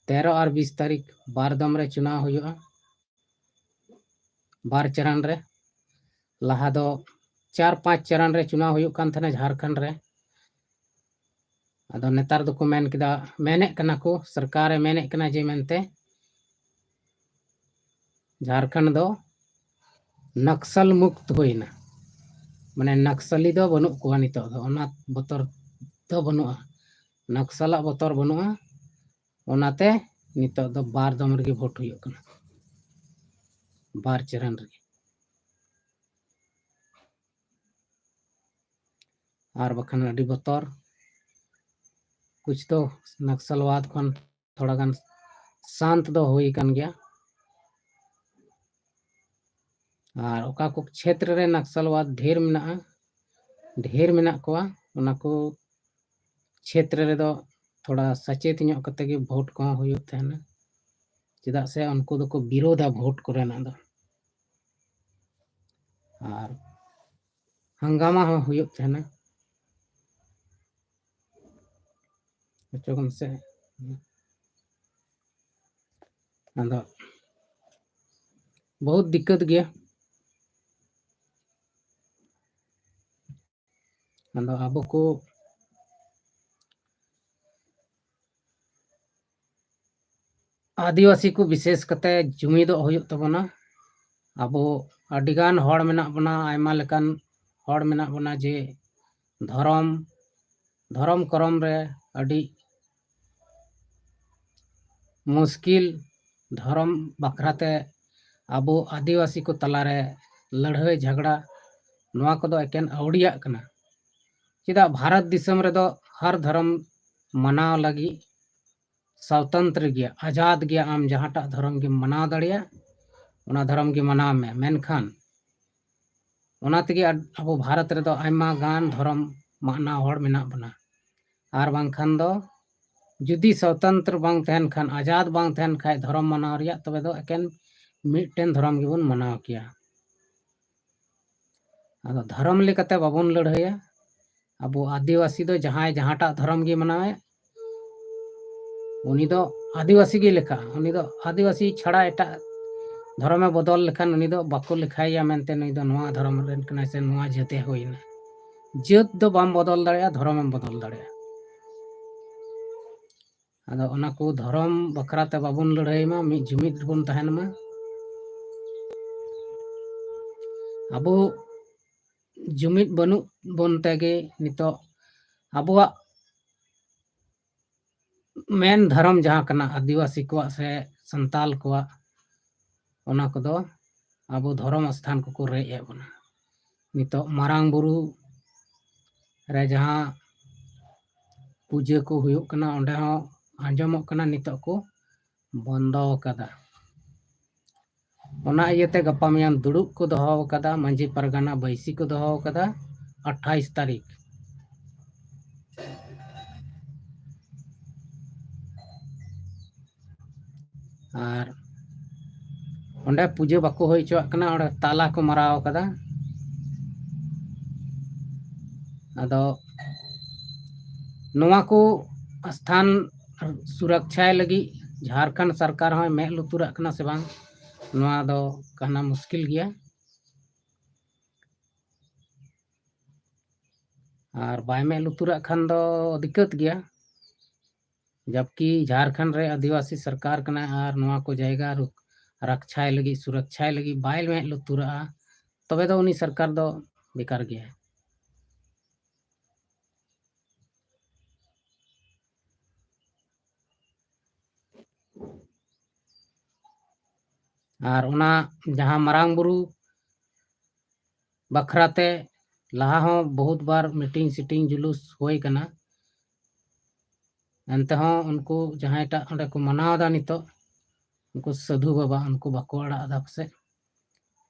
ᱛᱮᱨᱚ ᱟᱨ ᱵᱤᱥ ᱛᱟᱹᱨᱤᱠᱷ ᱵᱟᱨ ᱫᱚᱢ ᱨᱮ ᱪᱩᱱᱟᱣ ᱦᱩᱭᱩᱜᱼᱟ᱾ ᱵᱟᱨ ᱪᱟᱨᱟᱱ ᱨᱮ᱾ ᱞᱟᱦᱟ ᱫᱚ ᱪᱟᱨ ᱯᱟᱸᱪ ᱪᱟᱨᱟᱱ ᱨᱮ ᱪᱩᱱᱟᱣ ᱦᱩᱭᱩᱜ ᱠᱟᱱ ᱛᱟᱦᱮᱱᱟ ᱡᱷᱟᱲᱠᱷᱚᱸᱰ ᱨᱮ᱾ ᱟᱫᱚ ᱱᱮᱛᱟᱨ ᱫᱚᱠᱚ ᱢᱮᱱ ᱠᱮᱫᱟ, ᱢᱮᱱᱮᱫ ᱠᱟᱱᱟ ᱠᱚ, ᱥᱚᱨᱠᱟᱨᱮ ᱢᱮᱱᱮᱫ ᱠᱟᱱᱟ ᱡᱮ ᱢᱮᱱᱛᱮ ᱡᱷᱟᱲᱠᱷᱚᱸᱰ ᱫᱚ ᱱᱟᱠᱥᱟᱞ ᱢᱩᱠᱛ ᱦᱩᱭᱱᱟ, ᱢᱟᱱᱮ ᱱᱟᱠᱥᱟᱞᱤ ᱫᱚ ᱵᱟᱹᱱᱩᱜ ᱠᱚᱣᱟ ᱱᱤᱛᱚᱜ ᱫᱚ, ᱚᱱᱟ ᱵᱚᱛᱚᱨ ᱫᱚ ᱵᱟᱹᱱᱩᱜᱼᱟ, ᱱᱟᱠᱥᱟᱞᱟᱜ ᱵᱚᱛᱚᱨ ᱵᱟᱹᱱᱩᱜᱼᱟ᱾ ᱚᱱᱟᱛᱮ ᱱᱤᱛᱚᱜ ᱫᱚ ᱵᱟᱨ ᱫᱚᱢ ᱨᱮᱜᱮ ᱵᱷᱳᱴ ᱦᱩᱭᱩᱜ ᱠᱟᱱᱟ, ᱵᱟᱨ ᱪᱟᱨᱟᱱ ᱨᱮᱜᱮ᱾ ᱟᱨ ᱵᱟᱠᱷᱟᱱ ᱟᱹᱰᱤ ᱵᱚᱛᱚᱨ᱾ ᱠᱩᱪ ᱫᱚ ᱱᱟᱠᱥᱟᱞᱣᱟᱫ ᱠᱷᱚᱱ ᱛᱷᱚᱲᱟ ᱜᱟᱱ ᱥᱟᱱᱛ ᱫᱚ ᱦᱩᱭ ᱟᱠᱟᱱ ᱜᱮᱭᱟ᱾ ᱟᱨ ᱚᱠᱟ ᱠᱚ ᱠᱷᱮᱛᱨᱮ ᱨᱮ ᱱᱟᱠᱥᱟᱞᱣᱟᱫ ᱰᱷᱮᱨ ᱢᱮᱱᱟᱜᱼᱟ, ᱰᱷᱮᱨ ᱢᱮᱱᱟᱜ ᱠᱚᱣᱟ, ᱚᱱᱟ ᱠᱚ ᱠᱷᱮᱛᱨᱮ ᱨᱮᱫᱚ ᱛᱷᱚᱲᱟ ᱥᱟᱪᱮᱛ ᱧᱚᱜ ᱠᱟᱛᱮ ᱜᱮ ᱵᱷᱳᱴ ᱠᱚᱦᱚᱸ ᱦᱩᱭᱩᱜ ᱛᱟᱦᱮᱱᱟ, ᱪᱮᱫᱟᱜ ᱥᱮ ᱩᱱᱠᱩ ᱫᱚᱠᱚ ᱵᱤᱨᱳᱫᱷᱟ ᱵᱷᱳᱴ ᱠᱚᱨᱮᱱᱟᱜ ᱫᱚ᱾ ᱟᱨ ᱦᱟᱝᱜᱟᱢᱟ ᱦᱚᱸ ᱦᱩᱭᱩᱜ ᱛᱟᱦᱮᱱᱟ᱾ ᱚᱪᱚᱜ ᱢᱮᱥᱮ᱾ ᱟᱫᱚ ᱵᱚᱦᱩᱛ ᱫᱤᱠᱠᱟᱹᱛ ᱜᱮᱭᱟ᱾ ᱟᱫᱚ ᱟᱵᱚ ᱠᱚ ᱟᱹᱫᱤᱵᱟᱹᱥᱤ ᱠᱚ ᱵᱤᱥᱮᱥ ᱠᱟᱛᱮ ᱡᱩᱢᱤᱫᱚᱜ ᱦᱩᱭᱩᱜ ᱛᱟᱵᱚᱱᱟ᱾ ᱟᱵᱚ ᱟᱹᱰᱤᱜᱟᱱ ᱦᱚᱲ ᱢᱮᱱᱟᱜ ᱵᱚᱱᱟ, ᱟᱭᱢᱟ ᱞᱮᱠᱟᱱ ᱦᱚᱲ ᱢᱮᱱᱟᱜ ᱵᱚᱱᱟ, ᱡᱮ ᱫᱷᱚᱨᱚᱢ, ᱫᱷᱚᱨᱚᱢ ᱠᱚᱨᱚᱢ ᱨᱮ ᱟᱹᱰᱤ ᱢᱩᱥᱠᱤᱞ, ᱫᱷᱚᱨᱚᱢ ᱵᱟᱠᱷᱨᱟ ᱛᱮ ᱟᱵᱚ ᱟᱹᱫᱤᱵᱟᱹᱥᱤ ᱠᱚ ᱛᱟᱞᱟᱨᱮ ᱞᱟᱹᱲᱦᱟᱹᱭ ᱡᱷᱟᱜᱽᱲᱟ, ᱱᱚᱣᱟ ᱠᱚᱫᱚ ᱮᱠᱮᱱ ᱟᱹᱣᱲᱤᱭᱟᱜ ᱠᱟᱱᱟ᱾ ᱪᱮᱫᱟᱜ ᱵᱷᱟᱨᱚᱛ ᱫᱤᱥᱚᱢ ᱨᱮᱫᱚ ᱦᱟᱨ ᱫᱷᱚᱨᱚᱢ ᱢᱟᱱᱟᱣ ᱞᱟᱹᱜᱤᱫ ᱥᱚᱛᱚᱱᱛᱨᱚ ᱜᱮᱭᱟ, ᱟᱡᱟᱫ ᱜᱮᱭᱟ, ᱟᱢ ᱡᱟᱦᱟᱸᱴᱟᱜ ᱫᱷᱚᱨᱚᱢ ᱜᱮᱢ ᱢᱟᱱᱟᱣ ᱫᱟᱲᱮᱭᱟᱜ, ᱚᱱᱟ ᱫᱷᱚᱨᱚᱢ ᱜᱮ ᱢᱟᱱᱟᱣ ᱢᱮ᱾ ᱢᱮᱱᱠᱷᱟᱱ ᱚᱱᱟ ᱛᱮᱜᱮ ᱟᱵᱚ ᱵᱷᱟᱨᱚᱛ ᱨᱮᱫᱚ ᱟᱭᱢᱟ ᱜᱟᱱ ᱫᱷᱚᱨᱚᱢ ᱢᱟᱱᱟᱣ ᱦᱚᱲ ᱢᱮᱱᱟᱜ ᱵᱚᱱᱟ᱾ ᱟᱨ ᱵᱟᱝᱠᱷᱟᱱ ᱫᱚ ᱡᱩᱫᱤ ᱥᱚᱛᱚᱱᱛᱨᱚ ᱵᱟᱝ ᱛᱟᱦᱮᱱ ᱠᱷᱟᱱ, ᱟᱡᱟᱫ ᱵᱟᱝ ᱛᱟᱦᱮᱱ ᱠᱷᱟᱱ ᱫᱷᱚᱨᱚᱢ ᱢᱟᱱᱟᱣ ᱨᱮᱭᱟᱜ, ᱛᱚᱵᱮ ᱫᱚ ᱮᱠᱮᱱ ᱢᱤᱫᱴᱮᱱ ᱫᱷᱚᱨᱚᱢ ᱜᱮᱵᱚᱱ ᱢᱟᱱᱟᱣ ᱠᱮᱭᱟ᱾ ᱟᱫᱚ ᱫᱷᱚᱨᱚᱢ ᱞᱮᱠᱟᱛᱮ ᱵᱟᱵᱚᱱ ᱞᱟᱹᱲᱦᱟᱹᱭᱟ, ᱟᱵᱚ ᱟᱹᱫᱤᱵᱟᱹᱥᱤ ᱫᱚ ᱡᱟᱦᱟᱸᱭ ᱡᱟᱦᱟᱸᱴᱟᱜ ᱫᱷᱚᱨᱚᱢ ᱜᱮ ᱢᱟᱱᱟᱣᱮᱫ, ᱩᱱᱤ ᱫᱚ ᱟᱹᱫᱤᱵᱟᱹᱥᱤ ᱜᱮ ᱞᱮᱠᱷᱟᱜᱼᱟ᱾ ᱩᱱᱤ ᱫᱚ ᱟᱹᱫᱤᱵᱟᱹᱥᱤ ᱪᱷᱟᱲᱟ ᱮᱴᱟᱜ ᱫᱷᱚᱨᱚᱢᱮ ᱵᱚᱫᱚᱞ ᱞᱮᱠᱷᱟᱱ ᱩᱱᱤ ᱫᱚ ᱵᱟᱠᱚ ᱞᱮᱠᱷᱟᱭᱮᱭᱟ ᱢᱮᱱᱛᱮ ᱱᱩᱭ ᱫᱚ ᱱᱚᱣᱟ ᱫᱷᱚᱨᱚᱢ ᱨᱮᱱ ᱠᱟᱱᱟᱭ ᱥᱮ ᱱᱚᱣᱟ ᱡᱟᱹᱛᱮ ᱦᱩᱭᱱᱟ᱾ ᱡᱟᱹᱛ ᱫᱚ ᱵᱟᱢ ᱵᱚᱫᱚᱞ ᱫᱟᱲᱮᱭᱟᱜᱼᱟ, ᱫᱷᱚᱨᱚᱢᱮᱢ ᱵᱚᱫᱚᱞ ᱫᱟᱲᱮᱭᱟᱜᱼᱟ᱾ ᱟᱫᱚ ᱚᱱᱟ ᱠᱚ ᱫᱷᱚᱨᱚᱢ ᱵᱟᱠᱷᱨᱟ ᱛᱮ ᱵᱟᱵᱚᱱ ᱞᱟᱹᱲᱦᱟᱹᱭ ᱢᱟ, ᱢᱤᱫ ᱡᱩᱢᱤᱫ ᱨᱮᱵᱚᱱ ᱛᱟᱦᱮᱱ ᱢᱟ᱾ ᱟᱵᱚ ᱡᱩᱢᱤᱫ ᱵᱟᱹᱱᱩᱜ ᱵᱚᱱ ᱛᱮᱜᱮ ᱱᱤᱛᱚᱜ ᱟᱵᱚᱣᱟᱜ ᱢᱮᱱ ᱫᱷᱚᱨᱚᱢ ᱡᱟᱦᱟᱸ ᱠᱟᱱᱟ ᱟᱹᱫᱤᱵᱟᱹᱥᱤ ᱠᱚᱣᱟᱜ ᱥᱮ ᱥᱟᱱᱛᱟᱞ ᱠᱚᱣᱟᱜ, ᱚᱱᱟ ᱠᱚᱫᱚ ᱟᱵᱚ ᱫᱷᱚᱨᱚᱢ ᱥᱛᱷᱟᱱ ᱠᱚᱠᱚ ᱨᱮᱡ ᱮᱫ ᱵᱚᱱᱟ᱾ ᱱᱤᱛᱚᱜ ᱢᱟᱨᱟᱝ ᱵᱩᱨᱩ ᱨᱮ ᱡᱟᱦᱟᱸ ᱯᱩᱡᱟᱹ ᱠᱚ ᱦᱩᱭᱩᱜ ᱠᱟᱱᱟ, ᱚᱸᱰᱮ ᱦᱚᱸ ᱟᱸᱡᱚᱢᱚᱜ ᱠᱟᱱᱟ ᱱᱤᱛᱚᱜ ᱠᱚ ᱵᱚᱱᱫᱚ ᱟᱠᱟᱫᱟ᱾ ᱚᱱᱟ ᱤᱭᱟᱹᱛᱮ ᱜᱟᱯᱟ ᱢᱮᱭᱟᱝ ᱫᱩᱲᱩᱵ ᱠᱚ ᱫᱚᱦᱚ ᱟᱠᱟᱫᱟ, ᱢᱟᱹᱡᱷᱤ ᱯᱟᱨᱜᱟᱱᱟ ᱵᱟᱹᱭᱥᱤ ᱠᱚ ᱫᱚᱦᱚ ᱟᱠᱟᱫᱟ ᱟᱴᱷᱟᱭᱤᱥ ᱛᱟᱹᱨᱤᱠᱷ᱾ ᱟᱨ ᱚᱸᱰᱮ ᱯᱩᱡᱟᱹ ᱵᱟᱠᱚ ᱦᱩᱭ ᱦᱚᱪᱚᱣᱟᱜ ᱠᱟᱱᱟ, ᱚᱸᱰᱮ ᱛᱟᱞᱟ ᱠᱚ ᱢᱟᱨᱟᱣ ᱟᱠᱟᱫᱟ᱾ ᱟᱫᱚ ᱱᱚᱣᱟ ᱠᱚ ᱥᱛᱷᱟᱱ ᱥᱩᱨᱚᱠᱪᱷᱟᱭ ᱞᱟᱹᱜᱤᱫ ᱡᱷᱟᱲᱠᱷᱚᱸᱰ ᱥᱚᱨᱠᱟᱨ ᱦᱚᱸᱭ ᱢᱮᱫ ᱞᱩᱛᱩᱨᱟᱜ ᱠᱟᱱᱟ ᱥᱮ ᱵᱟᱝ, ᱱᱚᱣᱟ ᱫᱚ ᱠᱟᱱᱟ ᱢᱩᱥᱠᱤᱞ ᱜᱮᱭᱟ᱾ ᱟᱨ ᱵᱟᱭ ᱢᱮᱫ ᱞᱩᱛᱩᱨᱟᱜ ᱠᱷᱟᱱ ᱫᱚ ᱫᱤᱠᱠᱟᱹᱛ ᱜᱮᱭᱟ᱾ ᱡᱟᱵᱠᱤ ᱡᱷᱟᱲᱠᱷᱚᱸᱰ ᱨᱮ ᱟᱹᱫᱤᱵᱟᱹᱥᱤ ᱥᱚᱨᱠᱟᱨ ᱠᱟᱱᱟᱭ ᱟᱨ ᱱᱚᱣᱟ ᱠᱚ ᱡᱟᱭᱜᱟ ᱨᱩᱠ-, ᱨᱟᱠᱪᱷᱟᱭ ᱞᱟᱹᱜᱤᱫ, ᱥᱩᱨᱚᱠᱪᱷᱟᱭ ᱞᱟᱹᱜᱤᱫ ᱵᱟᱭ ᱢᱮᱫ ᱞᱩᱛᱩᱨᱟᱜᱼᱟ, ᱛᱚᱵᱮ ᱫᱚ ᱩᱱᱤ ᱥᱚᱨᱠᱟᱨ ᱫᱚ ᱵᱮᱠᱟᱨ ᱜᱮᱭᱟᱭ᱾ ᱟᱨ ᱚᱱᱟ ᱡᱟᱦᱟᱸ ᱢᱟᱨᱟᱝ ᱵᱩᱨᱩ ᱵᱟᱠᱷᱨᱟ ᱛᱮ ᱞᱟᱦᱟ ᱦᱚᱸ ᱵᱚᱦᱩᱛ ᱵᱟᱨ ᱢᱤᱴᱤᱝ ᱥᱤᱴᱤᱝ ᱡᱩᱞᱩᱥ ᱦᱩᱭ ᱠᱟᱱᱟ, ᱮᱱᱛᱮᱦᱚᱸ ᱩᱱᱠᱩ ᱡᱟᱦᱟᱸᱭᱴᱟᱜ ᱚᱸᱰᱮ ᱠᱚ ᱢᱟᱱᱟᱣ ᱮᱫᱟ ᱱᱤᱛᱚᱜ, ᱩᱱᱠᱩ ᱥᱟᱹᱫᱷᱩ ᱵᱟᱵᱟ, ᱩᱱᱠᱩ ᱵᱟᱠᱚ ᱟᱲᱟᱜ ᱮᱫᱟ ᱯᱟᱥᱮᱡ᱾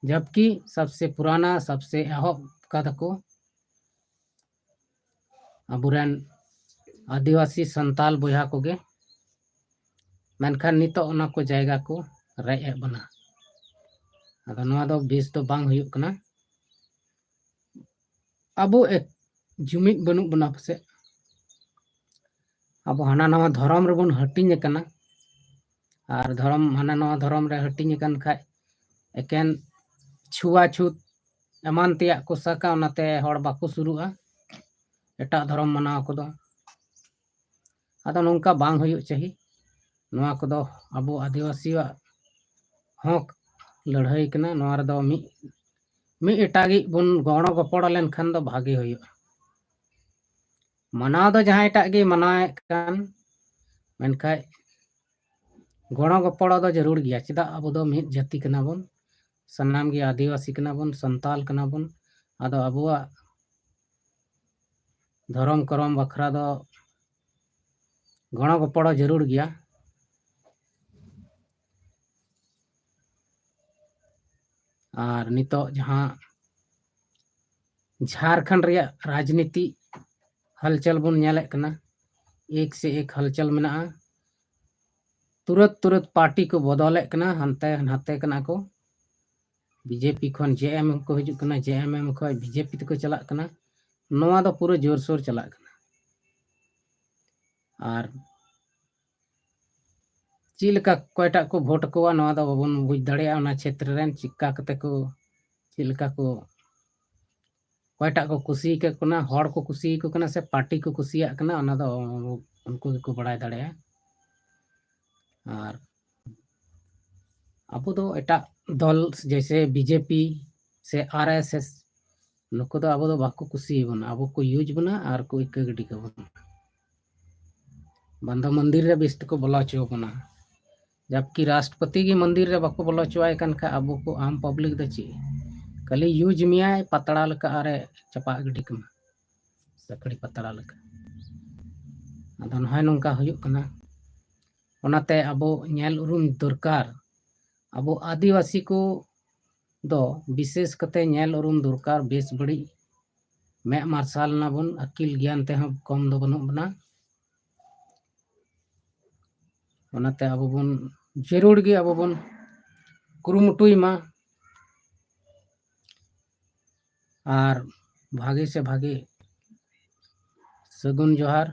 ᱡᱟᱵᱠᱤ ᱥᱟᱵᱥᱮ ᱯᱩᱨᱟᱱᱟ, ᱥᱟᱵᱥᱮ ᱮᱦᱚᱵ ᱠᱟᱫᱟ ᱠᱚ ᱟᱵᱚᱨᱮᱱ ᱟᱹᱫᱤᱵᱟᱹᱥᱤ ᱥᱟᱱᱛᱟᱞ ᱵᱚᱭᱦᱟ ᱠᱚᱜᱮ, ᱢᱮᱱᱠᱷᱟᱱ ᱱᱤᱛᱚᱜ ᱚᱱᱟ ᱠᱚ ᱡᱟᱭᱜᱟ ᱠᱚ ᱨᱮᱡ ᱮᱫ ᱵᱚᱱᱟ᱾ ᱟᱫᱚ ᱱᱚᱣᱟ ᱫᱚ ᱵᱮᱥ ᱫᱚ ᱵᱟᱝ ᱦᱩᱭᱩᱜ ᱠᱟᱱᱟ᱾ ᱟᱵᱚ ᱮᱠ-, ᱡᱩᱢᱤᱫ ᱵᱟᱹᱱᱩᱜ ᱵᱚᱱᱟ ᱯᱟᱥᱮᱡ᱾ ᱟᱵᱚ ᱦᱟᱱᱟ ᱱᱟᱣᱟ ᱫᱷᱚᱨᱚᱢ ᱨᱮᱵᱚᱱ ᱦᱟᱹᱴᱤᱧ ᱟᱠᱟᱱᱟ, ᱟᱨ ᱫᱷᱚᱨᱚᱢ, ᱦᱟᱱᱟ ᱱᱟᱣᱟ ᱫᱷᱚᱨᱚᱢ ᱨᱮ ᱦᱟᱹᱴᱤᱧ ᱟᱠᱟᱱ ᱠᱷᱟᱡ ᱮᱠᱮᱱ ᱪᱷᱩᱣᱟᱪᱷᱩᱛ ᱮᱢᱟᱱ ᱛᱮᱭᱟᱜ ᱠᱚ ᱥᱟᱠᱟ, ᱚᱱᱟᱛᱮ ᱦᱚᱲ ᱵᱟᱠᱚ ᱥᱩᱨᱩᱜᱼᱟ ᱮᱴᱟᱜ ᱫᱷᱚᱨᱚᱢ ᱢᱟᱱᱟᱣ ᱠᱚᱫᱚ᱾ ᱟᱫᱚ ᱱᱚᱝᱠᱟ ᱵᱟᱝ ᱦᱩᱭᱩᱜ ᱪᱟᱹᱦᱤ᱾ ᱱᱚᱣᱟ ᱠᱚᱫᱚ ᱟᱵᱚ ᱟᱹᱫᱤᱵᱟᱹᱥᱤᱭᱟᱜ ᱦᱚᱸ ᱞᱟᱹᱲᱦᱟᱹᱭ ᱠᱟᱱᱟ᱾ ᱱᱚᱣᱟ ᱨᱮᱫᱚ ᱢᱤᱫ, ᱢᱤᱫ ᱮᱴᱟᱜᱤᱡ ᱵᱚᱱ ᱜᱚᱲᱚ ᱜᱚᱯᱚᱲᱚ ᱞᱮᱱᱠᱷᱟᱱ ᱫᱚ ᱵᱷᱟᱜᱮ ᱦᱩᱭᱩᱜᱼᱟ᱾ ᱢᱟᱱᱟᱣ ᱫᱚ ᱡᱟᱦᱟᱸᱭᱴᱟᱜ ᱜᱮ ᱢᱟᱱᱟᱣᱮᱫ ᱠᱟᱱ, ᱢᱮᱱᱠᱷᱟᱡ ᱜᱚᱲᱚ ᱜᱚᱯᱚᱲᱚ ᱫᱚ ᱡᱟᱹᱨᱩᱲ ᱜᱮᱭᱟ᱾ ᱪᱮᱫᱟᱜ? ᱟᱵᱚ ᱫᱚ ᱢᱤᱫ ᱡᱟᱹᱛᱤ ᱠᱟᱱᱟ ᱵᱚᱱ, ᱥᱟᱱᱟᱢ ᱜᱮ ᱟᱹᱫᱤᱵᱟᱹᱥᱤ ᱠᱟᱱᱟ ᱵᱚᱱ, ᱥᱟᱱᱛᱟᱞ ᱠᱟᱱᱟ ᱵᱚᱱ᱾ ᱟᱫᱚ ᱟᱵᱚᱣᱟᱜ ᱫᱷᱚᱨᱚᱢ ᱠᱚᱨᱚᱢ ᱵᱟᱠᱷᱨᱟ ᱫᱚ ᱜᱚᱲᱚ ᱜᱚᱯᱚᱲᱚ ᱡᱟᱹᱨᱩᱲ ᱜᱮᱭᱟ᱾ ᱟᱨ ᱱᱤᱛᱚᱜ ᱡᱟᱦᱟᱸ ᱡᱷᱟᱨᱠᱷᱚᱸᱰ ᱨᱮᱭᱟᱜ ᱨᱟᱡᱽᱱᱤᱛᱤ ᱦᱟᱞᱪᱟᱞ ᱵᱚᱱ ᱧᱮᱞᱮᱫ ᱠᱟᱱᱟ, ᱮᱠ ᱥᱮ ᱮᱠ ᱦᱟᱞᱪᱟᱞ ᱢᱮᱱᱟᱜᱼᱟ᱾ ᱛᱩᱨᱟᱹᱛ ᱛᱩᱨᱟᱹᱛ ᱯᱟᱨᱴᱤ ᱠᱚ ᱵᱚᱫᱚᱞᱮᱫ ᱠᱟᱱᱟ, ᱦᱟᱱᱛᱮ ᱱᱟᱛᱮ ᱠᱟᱱᱟ ᱠᱚ᱾ ᱵᱤᱡᱮᱯᱤ ᱠᱷᱚᱱ ᱡᱮ ᱮᱢ ᱮᱢ ᱠᱚ ᱦᱤᱡᱩᱜ ᱠᱟᱱᱟ, ᱡᱮ ᱮᱢ ᱮᱢ ᱠᱷᱚᱱ ᱵᱤᱡᱮᱯᱤ ᱛᱮᱠᱚ ᱪᱟᱞᱟᱜ ᱠᱟᱱᱟ᱾ ᱱᱚᱣᱟ ᱫᱚ ᱯᱩᱨᱟᱹ ᱡᱳᱨᱥᱳᱨ ᱪᱟᱞᱟᱜ ᱠᱟᱱᱟ᱾ ᱟᱨ ᱪᱮᱫ ᱞᱮᱠᱟ ᱚᱠᱚᱭᱴᱟᱜ ᱠᱚ ᱵᱷᱳᱴ ᱟᱠᱚᱣᱟ, ᱱᱚᱣᱟ ᱫᱚ ᱵᱟᱵᱚᱱ ᱵᱩᱡᱽ ᱫᱟᱲᱮᱭᱟᱜᱼᱟ᱾ ᱚᱱᱟ ᱪᱷᱮᱛᱨᱚ ᱨᱮᱱ ᱪᱮᱫᱠᱟ ᱠᱟᱛᱮ ᱠᱚ, ᱪᱮᱫ ᱞᱮᱠᱟ ᱠᱚ, ᱚᱠᱚᱭᱴᱟᱜ ᱠᱚ ᱠᱩᱥᱤᱭᱟᱠᱚ ᱠᱟᱱᱟ, ᱦᱚᱲ ᱠᱚ ᱠᱩᱥᱤᱭᱟᱠᱚ ᱠᱟᱱᱟ ᱥᱮ ᱯᱟᱨᱴᱤ ᱠᱚ ᱠᱩᱥᱤᱭᱟᱜ ᱠᱟᱱᱟ, ᱚᱱᱟ ᱫᱚ ᱩᱱᱠᱩ ᱜᱮᱠᱚ ᱵᱟᱲᱟᱭ ᱫᱟᱲᱮᱭᱟᱜᱼᱟ᱾ ᱟᱨ ᱟᱵᱚ ᱫᱚ ᱮᱴᱟᱜ ᱫᱚᱞ ᱡᱮᱭᱥᱮ ᱵᱤᱡᱮᱯᱤ ᱥᱮ ᱟᱨ ᱮᱥ ᱮᱥ, ᱱᱩᱠᱩ ᱫᱚ ᱟᱵᱚ ᱫᱚ ᱵᱟᱠᱚ ᱠᱩᱥᱤᱭᱟᱵᱚᱱᱟ, ᱟᱵᱚ ᱠᱚ ᱤᱭᱩᱡᱽ ᱵᱚᱱᱟ ᱟᱨ ᱠᱚ ᱤᱠᱟᱹ ᱜᱤᱰᱤ ᱠᱟᱵᱚᱱᱟ᱾ ᱵᱟᱝ ᱫᱚ ᱢᱚᱱᱫᱤᱨ ᱨᱮ ᱵᱮᱥ ᱛᱮᱠᱚ ᱵᱚᱞᱚ ᱦᱚᱪᱚ ᱵᱚᱱᱟ, ᱡᱟᱵᱠᱤ ᱨᱟᱥᱴᱨᱚᱯᱚᱛᱤ ᱜᱮ ᱢᱚᱱᱫᱤᱨ ᱨᱮ ᱵᱟᱠᱚ ᱵᱚᱞᱚ ᱦᱚᱪᱚᱣᱟᱭ ᱠᱟᱱ ᱠᱷᱟᱡ ᱟᱵᱚ ᱠᱚ ᱟᱢ ᱯᱟᱵᱽᱞᱤᱠ ᱫᱚ ᱪᱮᱫ? ᱠᱷᱟᱹᱞᱤ ᱤᱭᱩᱡᱽ ᱢᱮᱭᱟᱭ, ᱯᱟᱛᱲᱟ ᱞᱮᱠᱟ ᱟᱨᱮ ᱪᱟᱯᱟᱜ ᱜᱤᱰᱤ ᱠᱟᱢᱟ, ᱥᱟᱹᱠᱲᱤ ᱯᱟᱛᱲᱟ ᱞᱮᱠᱟ᱾ ᱟᱫᱚ ᱱᱚᱜᱼᱚᱭ ᱱᱚᱝᱠᱟ ᱦᱩᱭᱩᱜ ᱠᱟᱱᱟ᱾ ᱚᱱᱟᱛᱮ ᱟᱵᱚ ᱧᱮᱞ ᱩᱨᱩᱢ ᱫᱚᱨᱠᱟᱨ᱾ ᱟᱵᱚ ᱟᱹᱫᱤᱵᱟᱹᱥᱤ ᱠᱚ ᱫᱚ ᱵᱤᱥᱮᱥ ᱠᱟᱛᱮ ᱧᱮᱞ ᱩᱨᱩᱢ ᱫᱚᱨᱠᱟᱨ, ᱵᱮᱥ ᱵᱟᱹᱲᱤᱡ ᱢᱮᱫ ᱢᱟᱨᱥᱟᱞ ᱱᱟᱵᱚᱱ, ᱟᱹᱠᱤᱞ ᱜᱮᱭᱟᱱ ᱛᱮᱦᱚᱸ ᱠᱚᱢ ᱫᱚ ᱵᱟᱹᱱᱩᱜ ᱵᱚᱱᱟ᱾ ᱚᱱᱟᱛᱮ ᱟᱵᱚ ᱵᱚᱱ ᱡᱟᱹᱨᱩᱲ ᱜᱮ ᱟᱵᱚ ᱵᱚᱱ ᱠᱩᱨᱩᱢᱩᱴᱩᱭ ᱢᱟ᱾ ᱟᱨ ᱵᱷᱟᱜᱮ ᱥᱮ ᱵᱷᱟᱜᱮ ᱥᱟᱹᱜᱩᱱ ᱡᱚᱦᱟᱨ,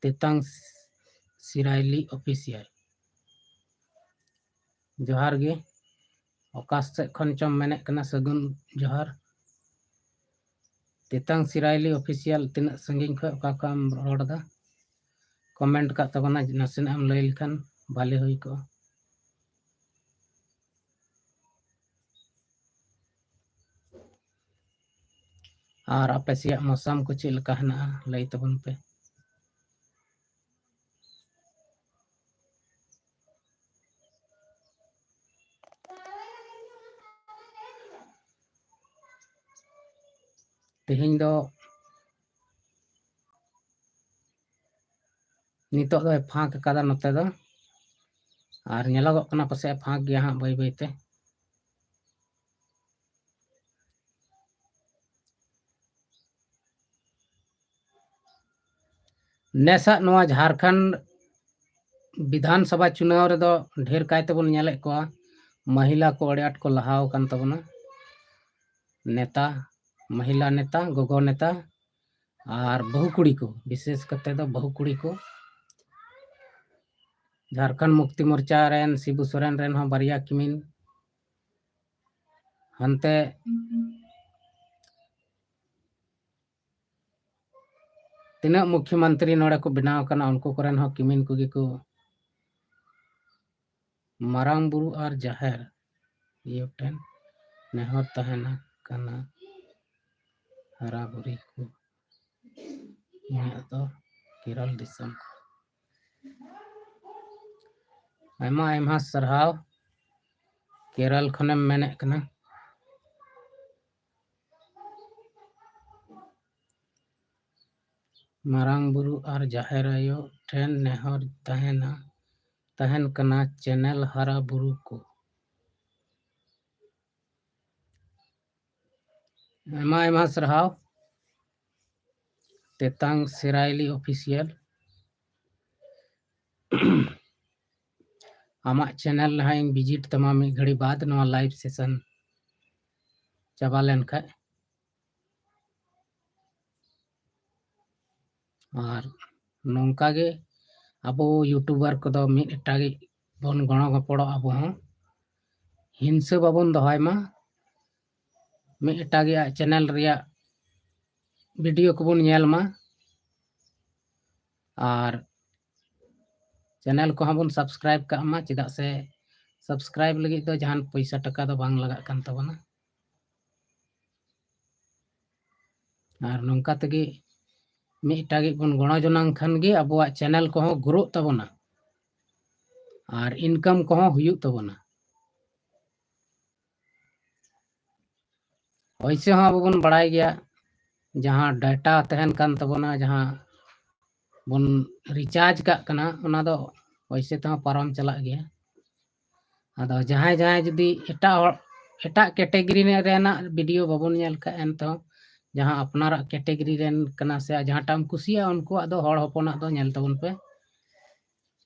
ᱛᱮᱛᱟᱝ ᱥᱤᱨᱟᱭᱞᱤ ᱚᱯᱷᱤᱥᱤᱭᱟᱞ᱾ ᱡᱚᱦᱟᱨ ᱜᱮ᱾ ᱚᱠᱟ ᱥᱮᱫ ᱠᱷᱚᱱ ᱪᱚᱢ ᱢᱮᱱᱮᱫ ᱠᱟᱱᱟ? ᱥᱟᱹᱜᱩᱱ ᱡᱚᱦᱟᱨ᱾ ᱛᱮᱛᱟᱝ ᱥᱤᱨᱟᱭᱞᱤ ᱚᱯᱷᱤᱥᱤᱭᱟᱞ, ᱛᱤᱱᱟᱹᱜ ᱥᱟᱺᱜᱤᱧ ᱠᱷᱚᱱ ᱚᱠᱟ ᱠᱷᱚᱱ ᱮᱢ ᱨᱚᱲ ᱮᱫᱟ? ᱠᱚᱢᱮᱱᱴ ᱠᱟᱜ ᱛᱟᱵᱚᱱᱟ, ᱱᱟᱥᱮᱱᱟᱜ ᱮᱢ ᱞᱟᱹᱭ ᱞᱮᱠᱷᱟᱱ ᱵᱷᱟᱞᱮ ᱦᱩᱭ ᱠᱚᱜᱼᱟ᱾ ᱟᱨ ᱟᱯᱮ ᱥᱮᱭᱟᱜ ᱢᱚᱥᱟᱢ ᱠᱚ ᱪᱮᱫ ᱞᱮᱠᱟ ᱦᱮᱱᱟᱜᱼᱟ, ᱞᱟᱹᱭ ᱛᱟᱵᱚᱱ ᱯᱮ᱾ ᱛᱮᱦᱮᱧ ᱫᱚ ᱱᱤᱛᱚᱜ ᱫᱚᱭ ᱯᱷᱟᱸᱠ ᱟᱠᱟᱫᱟ ᱱᱚᱛᱮ ᱫᱚ, ᱟᱨ ᱧᱮᱞᱚᱜᱚᱜ ᱠᱟᱱᱟ ᱯᱟᱥᱮᱡ ᱯᱷᱟᱸᱠ ᱜᱮᱭᱟ ᱦᱟᱸᱜ ᱵᱟᱹᱭ ᱵᱟᱹᱭ ᱛᱮ᱾ ᱱᱮᱥᱟᱜ ᱱᱚᱣᱟ ᱡᱷᱟᱲᱠᱷᱚᱸᱰ ᱵᱤᱫᱷᱟᱱ ᱥᱚᱵᱷᱟ ᱪᱩᱱᱟᱣ ᱨᱮᱫᱚ ᱰᱷᱮᱨ ᱠᱟᱭ ᱛᱮᱵᱚᱱ ᱧᱮᱞᱮᱫ ᱠᱚᱣᱟ, ᱢᱟᱹᱦᱤᱞᱟ ᱠᱚ ᱟᱹᱰᱤ ᱟᱸᱴ ᱠᱚ ᱞᱟᱦᱟ ᱟᱠᱟᱱ ᱛᱟᱵᱚᱱᱟ᱾ ᱱᱮᱛᱟ, ᱢᱟᱹᱦᱤᱞᱟ ᱱᱮᱛᱟ, ᱜᱚᱜᱚ ᱱᱮᱛᱟ ᱟᱨ ᱵᱟᱹᱦᱩ ᱠᱩᱲᱤ ᱠᱚ, ᱵᱤᱥᱮᱥ ᱠᱟᱛᱮ ᱫᱚ ᱵᱟᱹᱦᱩ ᱠᱩᱲᱤ ᱠᱚ᱾ ᱡᱷᱟᱲᱠᱷᱚᱸᱰ ᱢᱩᱠᱛᱤ ᱢᱳᱨᱪᱟ ᱨᱮᱱ ᱥᱤᱵᱩ ᱥᱚᱨᱮᱱ ᱨᱮᱱ ᱦᱚᱸ ᱵᱟᱨᱭᱟ ᱠᱤᱢᱤᱱ, ᱦᱟᱱᱛᱮ ᱛᱤᱱᱟᱹᱜ ᱢᱩᱠᱷᱭᱚᱢᱚᱱᱛᱨᱤ ᱱᱚᱰᱮ ᱠᱚ ᱵᱮᱱᱟᱣ ᱠᱟᱱᱟ, ᱩᱱᱠᱩ ᱠᱚᱨᱮᱱ ᱦᱚᱸ ᱠᱤᱢᱤᱱ ᱠᱚᱜᱮ ᱠᱚ᱾ ᱢᱟᱨᱟᱝ ᱵᱩᱨᱩ ᱟᱨ ᱡᱟᱦᱮᱨ ᱟᱭᱳ ᱴᱷᱮᱱ ᱱᱮᱦᱚᱨ ᱛᱟᱦᱮᱱᱟ ᱠᱟᱱᱟ, ᱦᱟᱨᱟ ᱵᱩᱨᱩ ᱠᱚ᱾ ᱤᱧᱟᱹᱜ ᱫᱚ ᱠᱮᱨᱟᱞ ᱫᱤᱥᱚᱢ ᱠᱷᱚᱱ᱾ ᱟᱭᱢᱟ ᱟᱭᱢᱟ ᱥᱟᱨᱦᱟᱣ, ᱠᱮᱨᱟᱞ ᱠᱷᱚᱱᱮᱢ ᱢᱮᱱᱮᱫ ᱠᱟᱱᱟ᱾ ᱢᱟᱨᱟᱝ ᱵᱩᱨᱩ ᱟᱨ ᱡᱟᱦᱮᱨ ᱟᱭᱳ ᱴᱷᱮᱱ ᱱᱮᱦᱚᱨ ᱛᱟᱦᱮᱱᱟ, ᱛᱟᱦᱮᱱ ᱠᱟᱱᱟ ᱪᱮᱱᱮᱞ ᱦᱟᱨᱟ ᱵᱩᱨᱩ ᱠᱚ᱾ ᱟᱭᱢᱟ ᱟᱭᱢᱟ ᱥᱟᱨᱦᱟᱣ, ᱛᱮᱛᱟᱝ ᱥᱮᱨᱟᱭᱞᱤ ᱚᱯᱷᱤᱥᱤᱭᱟᱞ᱾ ᱟᱢᱟᱜ ᱪᱮᱱᱮᱞ ᱨᱮ ᱦᱟᱸᱜ ᱤᱧ ᱵᱷᱤᱡᱤᱴ ᱛᱟᱢᱟ ᱢᱤᱫ ᱜᱷᱟᱹᱲᱤ ᱵᱟᱫ, ᱱᱚᱣᱟ ᱞᱟᱭᱤᱵᱷ ᱥᱮᱥᱚᱱ ᱪᱟᱵᱟ ᱞᱮᱱᱠᱷᱟᱡ᱾ ᱟᱨ ᱱᱚᱝᱠᱟ ᱜᱮ ᱟᱵᱚ ᱭᱩᱴᱩᱵᱟᱨ ᱠᱚᱫᱚ ᱢᱤᱫ ᱮᱴᱟᱜᱤᱡ ᱵᱚᱱ ᱜᱚᱲᱚ ᱜᱚᱯᱚᱲᱚᱜ ᱟᱵᱚ ᱦᱚᱸ᱾ ᱦᱤᱝᱥᱟᱹ ᱵᱟᱵᱚᱱ ᱫᱚᱦᱚᱭ ᱢᱟ, ᱢᱤᱫ ᱮᱴᱟᱜᱤᱭᱟᱜ ᱪᱮᱱᱮᱞ ᱨᱮᱭᱟᱜ ᱵᱷᱤᱰᱤᱭᱳ ᱠᱚᱵᱚᱱ ᱧᱮᱞ ᱢᱟ, ᱟᱨ ᱪᱮᱱᱮᱞ ᱠᱚᱦᱚᱸ ᱵᱚᱱ ᱥᱟᱵᱥᱠᱨᱟᱭᱤᱵ ᱠᱟᱜ ᱢᱟ, ᱪᱮᱫᱟᱜ ᱥᱮ ᱥᱟᱵᱥᱠᱨᱟᱭᱤᱵ ᱞᱟᱹᱜᱤᱫ ᱫᱚ ᱡᱟᱦᱟᱱ ᱯᱚᱭᱥᱟ ᱴᱟᱠᱟ ᱫᱚ ᱵᱟᱝ ᱞᱟᱜᱟᱜ ᱠᱟᱱ ᱛᱟᱵᱚᱱᱟ᱾ ᱟᱨ ᱱᱚᱝᱠᱟ ᱛᱮᱜᱮ ᱢᱤᱫᱴᱟᱜ ᱵᱚᱱ ᱜᱚᱲᱚ ᱡᱚᱱᱟᱝ ᱠᱷᱟᱱ ᱜᱮ ᱟᱵᱚᱣᱟᱜ ᱪᱮᱱᱮᱞ ᱠᱚᱦᱚᱸ ᱜᱨᱳᱜ ᱛᱟᱵᱚᱱᱟ ᱟᱨ ᱤᱱᱠᱟᱢ ᱠᱚᱦᱚᱸ ᱦᱩᱭᱩᱜ ᱛᱟᱵᱚᱱᱟ᱾ ᱚᱭᱥᱮ ᱦᱚᱸ ᱟᱵᱚ ᱵᱚᱱ ᱵᱟᱲᱟᱭ ᱜᱮᱭᱟ, ᱡᱟᱦᱟᱸ ᱰᱟᱴᱟ ᱛᱟᱦᱮᱱ ᱠᱟᱱ ᱛᱟᱵᱚᱱᱟ, ᱡᱟᱦᱟᱸ ᱵᱚᱱ ᱨᱤᱪᱟᱨᱡᱽ ᱠᱟᱜ ᱠᱟᱱᱟ, ᱚᱱᱟ ᱫᱚ ᱚᱭᱥᱮ ᱛᱮᱦᱚᱸ ᱯᱟᱨᱚᱢ ᱪᱟᱞᱟᱜ ᱜᱮᱭᱟ᱾ ᱟᱫᱚ ᱡᱟᱦᱟᱸᱭ ᱡᱟᱦᱟᱸᱭ ᱡᱩᱫᱤ ᱮᱴᱟᱜ ᱦᱚᱲ, ᱮᱴᱟᱜ ᱠᱮᱴᱮᱜᱚᱨᱤ ᱨᱮᱱᱟᱜ ᱵᱷᱤᱰᱤᱭᱳ ᱵᱟᱵᱚᱱ ᱧᱮᱞ ᱠᱷᱟᱡ, ᱮᱱᱛᱮᱦᱚᱸ ᱡᱟᱦᱟᱸ ᱟᱯᱱᱟᱨᱟᱜ ᱠᱮᱴᱮᱜᱚᱨᱤ ᱨᱮᱱ ᱠᱟᱱᱟ ᱥᱮ ᱡᱟᱦᱟᱸᱴᱟᱜ ᱮᱢ ᱠᱩᱥᱤᱭᱟᱜᱼᱟ, ᱩᱱᱠᱩᱣᱟᱜ ᱫᱚ ᱦᱚᱲ ᱦᱚᱯᱚᱱᱟᱜ ᱫᱚ ᱧᱮᱞ ᱛᱟᱵᱚᱱ ᱯᱮ᱾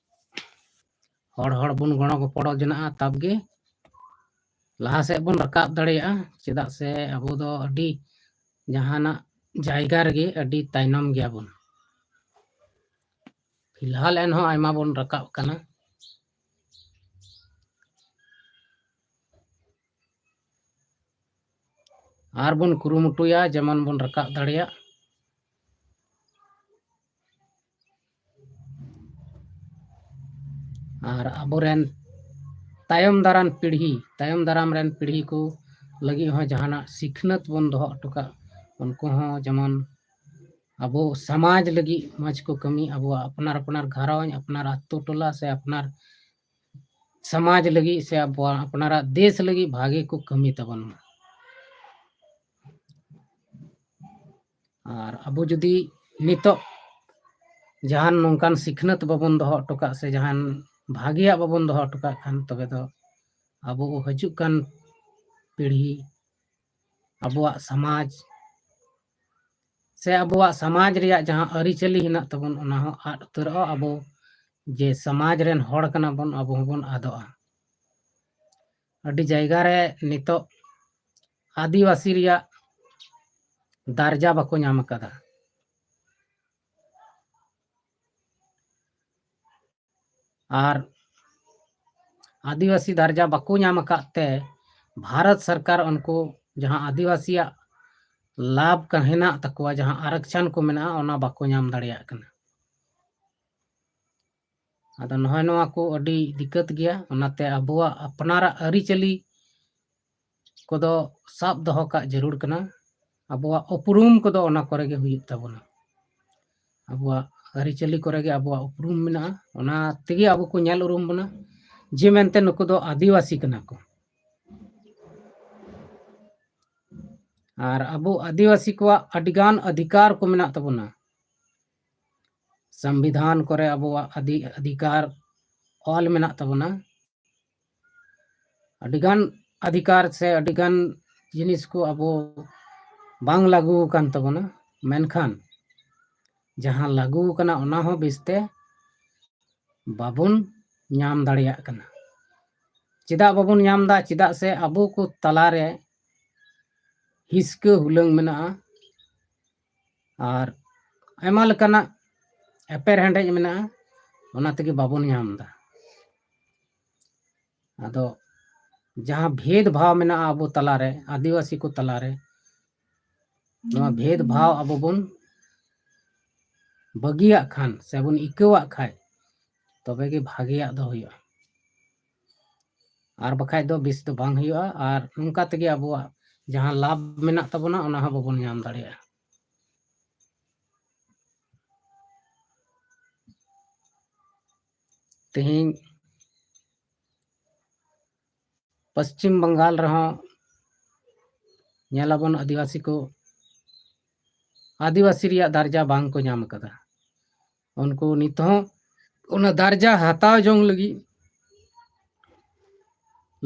ᱦᱚᱲ ᱦᱚᱲ ᱵᱚᱱ ᱜᱚᱲᱚ ᱜᱚᱯᱚᱲᱚ ᱡᱚᱱᱟᱜᱼᱟ, ᱛᱟᱵ ᱜᱮ ᱞᱟᱦᱟ ᱥᱮᱫ ᱵᱚᱱ ᱨᱟᱠᱟᱵ ᱫᱟᱲᱮᱭᱟᱜᱼᱟ᱾ ᱪᱮᱫᱟᱜ ᱥᱮ ᱟᱵᱚ ᱫᱚ ᱟᱹᱰᱤ ᱡᱟᱦᱟᱱᱟᱜ ᱡᱟᱭᱜᱟ ᱨᱮᱜᱮ ᱟᱹᱰᱤ ᱛᱟᱭᱱᱚᱢ ᱜᱮᱭᱟᱵᱚᱱ᱾ ᱯᱷᱤᱞᱦᱟᱞ ᱮᱱᱦᱚᱸ ᱟᱭᱢᱟ ᱵᱚᱱ ᱨᱟᱠᱟᱵ ᱠᱟᱱᱟ᱾ ᱟᱨ ᱵᱚᱱ ᱠᱩᱨᱩᱢᱩᱴᱩᱭᱟ ᱡᱮᱢᱚᱱ ᱵᱚᱱ ᱨᱟᱠᱟᱵ ᱫᱟᱲᱮᱭᱟᱜ᱾ ᱟᱨ ᱟᱵᱚᱨᱮᱱ ᱛᱟᱭᱚᱢ ᱫᱟᱨᱟᱢ ᱯᱤᱲᱦᱤ, ᱛᱟᱭᱚᱢ ᱫᱟᱨᱟᱢ ᱨᱮᱱ ᱯᱤᱲᱦᱤ ᱠᱚ ᱞᱟᱹᱜᱤᱫ ᱦᱚᱸ ᱡᱟᱦᱟᱱᱟᱜ ᱥᱤᱠᱷᱱᱟᱹᱛ ᱵᱚᱱ ᱫᱚᱦᱚ ᱦᱚᱴᱚ ᱠᱟᱜ, ᱩᱱᱠᱩ ᱦᱚᱸ ᱡᱮᱢᱚᱱ ᱟᱵᱚ ᱥᱚᱢᱟᱡᱽ ᱞᱟᱹᱜᱤᱫ ᱢᱚᱡᱽ ᱠᱚ ᱠᱟᱹᱢᱤ, ᱟᱵᱚᱣᱟᱜ ᱟᱯᱱᱟᱨ ᱟᱯᱱᱟᱨ ᱜᱷᱟᱨᱚᱸᱡᱽ, ᱟᱯᱱᱟᱨ ᱟᱛᱳ ᱴᱚᱞᱟ ᱥᱮ ᱟᱯᱱᱟᱨ ᱥᱚᱢᱟᱡᱽ ᱞᱟᱹᱜᱤᱫ ᱥᱮ ᱟᱵᱚᱣᱟᱜ ᱟᱯᱱᱟᱨᱟᱜ ᱫᱮᱥ ᱞᱟᱹᱜᱤᱫ ᱵᱷᱟᱜᱮ ᱠᱚ ᱠᱟᱹᱢᱤ ᱛᱟᱵᱚᱱ ᱢᱟ᱾ ᱟᱨ ᱟᱵᱚ ᱡᱩᱫᱤ ᱱᱤᱛᱚᱜ ᱡᱟᱦᱟᱱ ᱱᱚᱝᱠᱟᱱ ᱥᱤᱠᱷᱱᱟᱹᱛ ᱵᱟᱵᱚᱱ ᱫᱚᱦᱚ ᱦᱚᱴᱚ ᱠᱟᱜ ᱥᱮ ᱡᱟᱦᱟᱱ ᱵᱷᱟᱜᱮᱭᱟᱜ ᱵᱟᱵᱚᱱ ᱫᱚᱦᱚ ᱦᱚᱴᱚ ᱠᱟᱜ ᱠᱷᱟᱱ, ᱛᱚᱵᱮ ᱫᱚ ᱟᱵᱚ ᱦᱤᱡᱩᱜ ᱠᱟᱱ ᱯᱤᱲᱦᱤ, ᱟᱵᱚᱣᱟᱜ ᱥᱚᱢᱟᱡᱽ ᱥᱮ ᱟᱵᱚᱣᱟᱜ ᱥᱚᱢᱟᱡᱽ ᱨᱮᱭᱟᱜ ᱡᱟᱦᱟᱸ ᱟᱹᱨᱤᱪᱟᱹᱞᱤ ᱦᱮᱱᱟᱜ ᱛᱟᱵᱚᱱ, ᱚᱱᱟ ᱦᱚᱸ ᱟᱫ ᱩᱛᱟᱹᱨᱚᱜᱼᱟ᱾ ᱟᱵᱚ ᱡᱮ ᱥᱚᱢᱟᱡᱽ ᱨᱮᱱ ᱦᱚᱲ ᱠᱟᱱᱟ ᱵᱚᱱ, ᱟᱵᱚ ᱦᱚᱸᱵᱚᱱ ᱟᱫᱚᱜᱼᱟ᱾ ᱟᱹᱰᱤ ᱡᱟᱭᱜᱟ ᱨᱮ ᱱᱤᱛᱚᱜ ᱟᱹᱫᱤᱵᱟᱹᱥᱤ ᱨᱮᱭᱟᱜ ᱫᱟᱨᱡᱟ ᱵᱟᱠᱚ ᱧᱟᱢ ᱟᱠᱟᱫᱟ᱾ ᱟᱨ ᱟᱹᱫᱤᱵᱟᱹᱥᱤ ᱫᱟᱨᱡᱟ ᱵᱟᱠᱚ ᱧᱟᱢ ᱟᱠᱟᱫ ᱛᱮ ᱵᱷᱟᱨᱚᱛ ᱥᱚᱨᱠᱟᱨ ᱩᱱᱠᱩ ᱡᱟᱦᱟᱸ ᱟᱹᱫᱤᱵᱟᱹᱥᱤᱭᱟᱜ ᱞᱟᱵᱷ ᱠᱟ-, ᱦᱮᱱᱟᱜ ᱛᱟᱠᱚᱣᱟ, ᱡᱟᱦᱟᱸ ᱟᱨᱚᱠᱪᱷᱚᱱ ᱠᱚ ᱢᱮᱱᱟᱜᱼᱟ, ᱚᱱᱟ ᱵᱟᱠᱚ ᱧᱟᱢ ᱫᱟᱲᱮᱭᱟᱜ ᱠᱟᱱᱟ᱾ ᱟᱫᱚ ᱱᱚᱜᱼᱚᱭ ᱱᱚᱣᱟ ᱠᱚ ᱟᱹᱰᱤ ᱫᱤᱠᱠᱟᱹᱛ ᱜᱮᱭᱟ᱾ ᱚᱱᱟᱛᱮ ᱟᱵᱚᱣᱟᱜ ᱟᱯᱱᱟᱨᱟᱜ ᱟᱹᱨᱤᱪᱟᱹᱞᱤ ᱠᱚᱫᱚ ᱥᱟᱵ ᱫᱚᱦᱚ ᱠᱟᱜ ᱡᱟᱹᱨᱩᱲ ᱠᱟᱱᱟ᱾ ᱟᱵᱚᱣᱟᱜ ᱩᱯᱨᱩᱢ ᱠᱚᱫᱚ ᱚᱱᱟ ᱠᱚᱨᱮ ᱜᱮ ᱦᱩᱭᱩᱜ ᱛᱟᱵᱚᱱᱟ᱾ ᱟᱵᱚᱣᱟᱜ ᱟᱹᱨᱤᱪᱟᱹᱞᱤ ᱠᱚᱨᱮ ᱜᱮ ᱟᱵᱚᱣᱟᱜ ᱩᱯᱨᱩᱢ ᱢᱮᱱᱟᱜᱼᱟ, ᱚᱱᱟ ᱛᱮᱜᱮ ᱟᱵᱚ ᱠᱚ ᱧᱮᱞ ᱩᱨᱩᱢ ᱵᱚᱱᱟ ᱡᱮ ᱢᱮᱱᱛᱮ ᱱᱩᱠᱩ ᱫᱚ ᱟᱹᱫᱤᱵᱟᱹᱥᱤ ᱠᱟᱱᱟ ᱠᱚ᱾ ᱟᱨ ᱟᱵᱚ ᱟᱹᱫᱤᱵᱟᱹᱥᱤ ᱠᱚᱣᱟᱜ ᱟᱹᱰᱤᱜᱟᱱ ᱚᱫᱷᱤᱠᱟᱨ ᱠᱚ ᱢᱮᱱᱟᱜ ᱛᱟᱵᱚᱱᱟ᱾ ᱥᱚᱝᱵᱤᱫᱷᱟᱱ ᱠᱚᱨᱮ ᱟᱵᱚᱣᱟᱜ ᱟᱹᱫᱤ-, ᱚᱫᱷᱤᱠᱟᱨ ᱚᱞ ᱢᱮᱱᱟᱜ ᱛᱟᱵᱚᱱᱟ᱾ ᱟᱹᱰᱤᱜᱟᱱ ᱚᱫᱷᱤᱠᱟᱨ ᱥᱮ ᱟᱹᱰᱤᱜᱟᱱ ᱡᱤᱱᱤᱥ ᱠᱚ ᱟᱵᱚ ᱵᱟᱝ ᱞᱟᱹᱜᱩ ᱟᱠᱟᱱ ᱛᱟᱵᱚᱱᱟ, ᱢᱮᱱᱠᱷᱟᱱ ᱡᱟᱦᱟᱸ ᱞᱟᱹᱜᱩ ᱟᱠᱟᱱᱟ ᱚᱱᱟ ᱦᱚᱸ ᱵᱮᱥᱛᱮ ᱵᱟᱵᱚᱱ ᱧᱟᱢ ᱫᱟᱲᱮᱭᱟᱜ ᱠᱟᱱᱟ᱾ ᱪᱮᱫᱟᱜ ᱵᱟᱵᱚᱱ ᱧᱟᱢ ᱮᱫᱟ? ᱪᱮᱫᱟᱜ ᱥᱮ ᱟᱵᱚ ᱠᱚ ᱛᱟᱞᱟᱨᱮ ᱦᱤᱥᱠᱟᱹ ᱦᱩᱞᱟᱹᱝ ᱢᱮᱱᱟᱜᱼᱟ ᱟᱨ ᱟᱭᱢᱟ ᱞᱮᱠᱟᱱᱟᱜ ᱮᱯᱮᱨ ᱦᱮᱸᱰᱮᱡ ᱢᱮᱱᱟᱜᱼᱟ, ᱚᱱᱟ ᱛᱮᱜᱮ ᱵᱟᱵᱚᱱ ᱧᱟᱢ ᱮᱫᱟ᱾ ᱟᱫᱚ ᱡᱟᱦᱟᱸ ᱵᱷᱮᱫᱽ ᱵᱷᱟᱣ ᱢᱮᱱᱟᱜᱼᱟ ᱟᱵᱚ ᱛᱟᱞᱟᱨᱮ, ᱟᱹᱫᱤᱵᱟᱹᱥᱤ ᱠᱚ ᱛᱟᱞᱟᱨᱮ, ᱱᱚᱣᱟ ᱵᱷᱮᱫᱽ ᱵᱷᱟᱣ ᱟᱵᱚ ᱵᱚᱱ ᱵᱟᱹᱜᱤᱭᱟᱜ ᱠᱷᱟᱱ ᱥᱮ ᱵᱚᱱ ᱤᱠᱟᱹᱣᱟᱜ ᱠᱷᱟᱱ, ᱛᱚᱵᱮ ᱜᱮ ᱵᱷᱟᱜᱮᱭᱟᱜ ᱫᱚ ᱦᱩᱭᱩᱜᱼᱟ᱾ ᱟᱨ ᱵᱟᱠᱷᱟᱡ ᱫᱚ ᱵᱮᱥ ᱫᱚ ᱵᱟᱝ ᱦᱩᱭᱩᱜᱼᱟ᱾ ᱟᱨ ᱱᱚᱝᱠᱟ ᱛᱮᱜᱮ ᱟᱵᱚᱣᱟᱜ ᱡᱟᱦᱟᱸ ᱞᱟᱵᱷ ᱢᱮᱱᱟᱜ ᱛᱟᱵᱚᱱᱟ, ᱚᱱᱟ ᱦᱚᱸ ᱵᱟᱵᱚᱱ ᱧᱟᱢ ᱫᱟᱲᱮᱭᱟᱜᱼᱟ᱾ ᱛᱮᱦᱮᱧ ᱯᱚᱥᱪᱤᱢ ᱵᱟᱝᱜᱟᱞ ᱨᱮᱦᱚᱸ ᱧᱮᱞᱟᱵᱚᱱ, ᱟᱹᱫᱤᱵᱟᱹᱥᱤ ᱠᱚ ᱟᱹᱫᱤᱵᱟᱹᱥᱤ ᱨᱮᱭᱟᱜ ᱫᱟᱨᱡᱟ ᱵᱟᱝ ᱠᱚ ᱧᱟᱢ ᱟᱠᱟᱫᱟ᱾ ᱩᱱᱠᱩ ᱱᱤᱛ ᱦᱚᱸ ᱚᱱᱟ ᱫᱟᱨᱡᱟ ᱦᱟᱛᱟᱣ ᱡᱚᱝ ᱞᱟᱹᱜᱤᱫ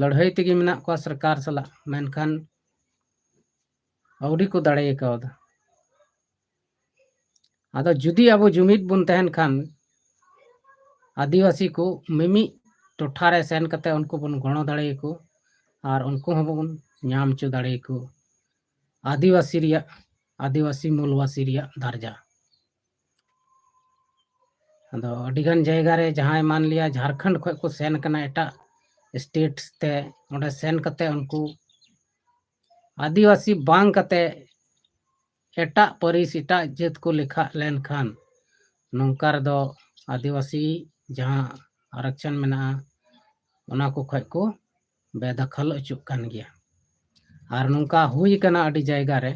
ᱞᱟᱹᱲᱦᱟᱹᱭ ᱛᱮᱜᱮ ᱢᱮᱱᱟᱜ ᱠᱚᱣᱟ ᱥᱚᱨᱠᱟᱨ ᱥᱟᱞᱟᱜ, ᱢᱮᱱᱠᱷᱟᱱ ᱟᱹᱣᱨᱤ ᱠᱚ ᱫᱟᱲᱮ ᱠᱟᱣᱫᱟ᱾ ᱟᱫᱚ ᱡᱩᱫᱤ ᱟᱵᱚ ᱡᱩᱢᱤᱫ ᱵᱚᱱ ᱛᱟᱦᱮᱱ ᱠᱷᱟᱱ, ᱟᱹᱫᱤᱵᱟᱹᱥᱤ ᱠᱚ ᱢᱤᱢᱤᱫ ᱴᱚᱴᱷᱟ ᱨᱮ ᱥᱮᱱ ᱠᱟᱛᱮ ᱩᱱᱠᱩ ᱵᱚᱱ ᱜᱚᱲᱚ ᱫᱟᱲᱮᱭᱟᱠᱚ ᱟᱨ ᱩᱱᱠᱩ ᱦᱚᱸᱵᱚᱱ ᱧᱟᱢ ᱦᱚᱪᱚ ᱫᱟᱲᱮᱭᱟᱠᱚ ᱟᱹᱫᱤᱵᱟᱹᱥᱤ ᱨᱮᱭᱟᱜ, ᱟᱹᱫᱤᱵᱟᱹᱥᱤ ᱢᱩᱞᱵᱟᱹᱥᱤ ᱨᱮᱭᱟᱜ ᱫᱟᱨᱡᱟ᱾ ᱟᱫᱚ ᱟᱹᱰᱤᱜᱟᱱ ᱡᱟᱭᱜᱟ ᱨᱮ ᱡᱟᱦᱟᱸᱭ ᱢᱟᱱ ᱞᱤᱭᱟ ᱡᱷᱟᱲᱠᱷᱚᱸᱰ ᱠᱷᱚᱱ ᱠᱚ ᱥᱮᱱ ᱠᱟᱱᱟ ᱮᱴᱟᱜ ᱥᱴᱮᱴ ᱛᱮ ᱚᱸᱰᱮ ᱥᱮᱱ ᱠᱟᱛᱮ ᱩᱱᱠᱩ ᱟᱹᱫᱤᱵᱟᱹᱥᱤ ᱵᱟᱝ ᱠᱟᱛᱮ ᱮᱴᱟᱜ ᱯᱟᱹᱨᱤᱥ, ᱮᱴᱟᱜ ᱡᱟᱹᱛ ᱠᱚ ᱞᱮᱠᱷᱟᱜ ᱞᱮᱱᱠᱷᱟᱱ, ᱱᱚᱝᱠᱟ ᱨᱮᱫᱚ ᱟᱹᱫᱤᱵᱟᱹᱥᱤ ᱡᱟᱦᱟᱸ ᱟᱨᱚᱠᱪᱷᱚᱱ ᱢᱮᱱᱟᱜᱼᱟ, ᱚᱱᱟ ᱠᱚ ᱠᱷᱚᱡ ᱠᱚ ᱵᱮᱫᱟᱠᱷᱟᱞ ᱚᱪᱚᱜ ᱠᱟᱱ ᱜᱮᱭᱟ᱾ ᱟᱨ ᱱᱚᱝᱠᱟ ᱦᱩᱭ ᱟᱠᱟᱱᱟ ᱟᱹᱰᱤ ᱡᱟᱭᱜᱟ ᱨᱮ,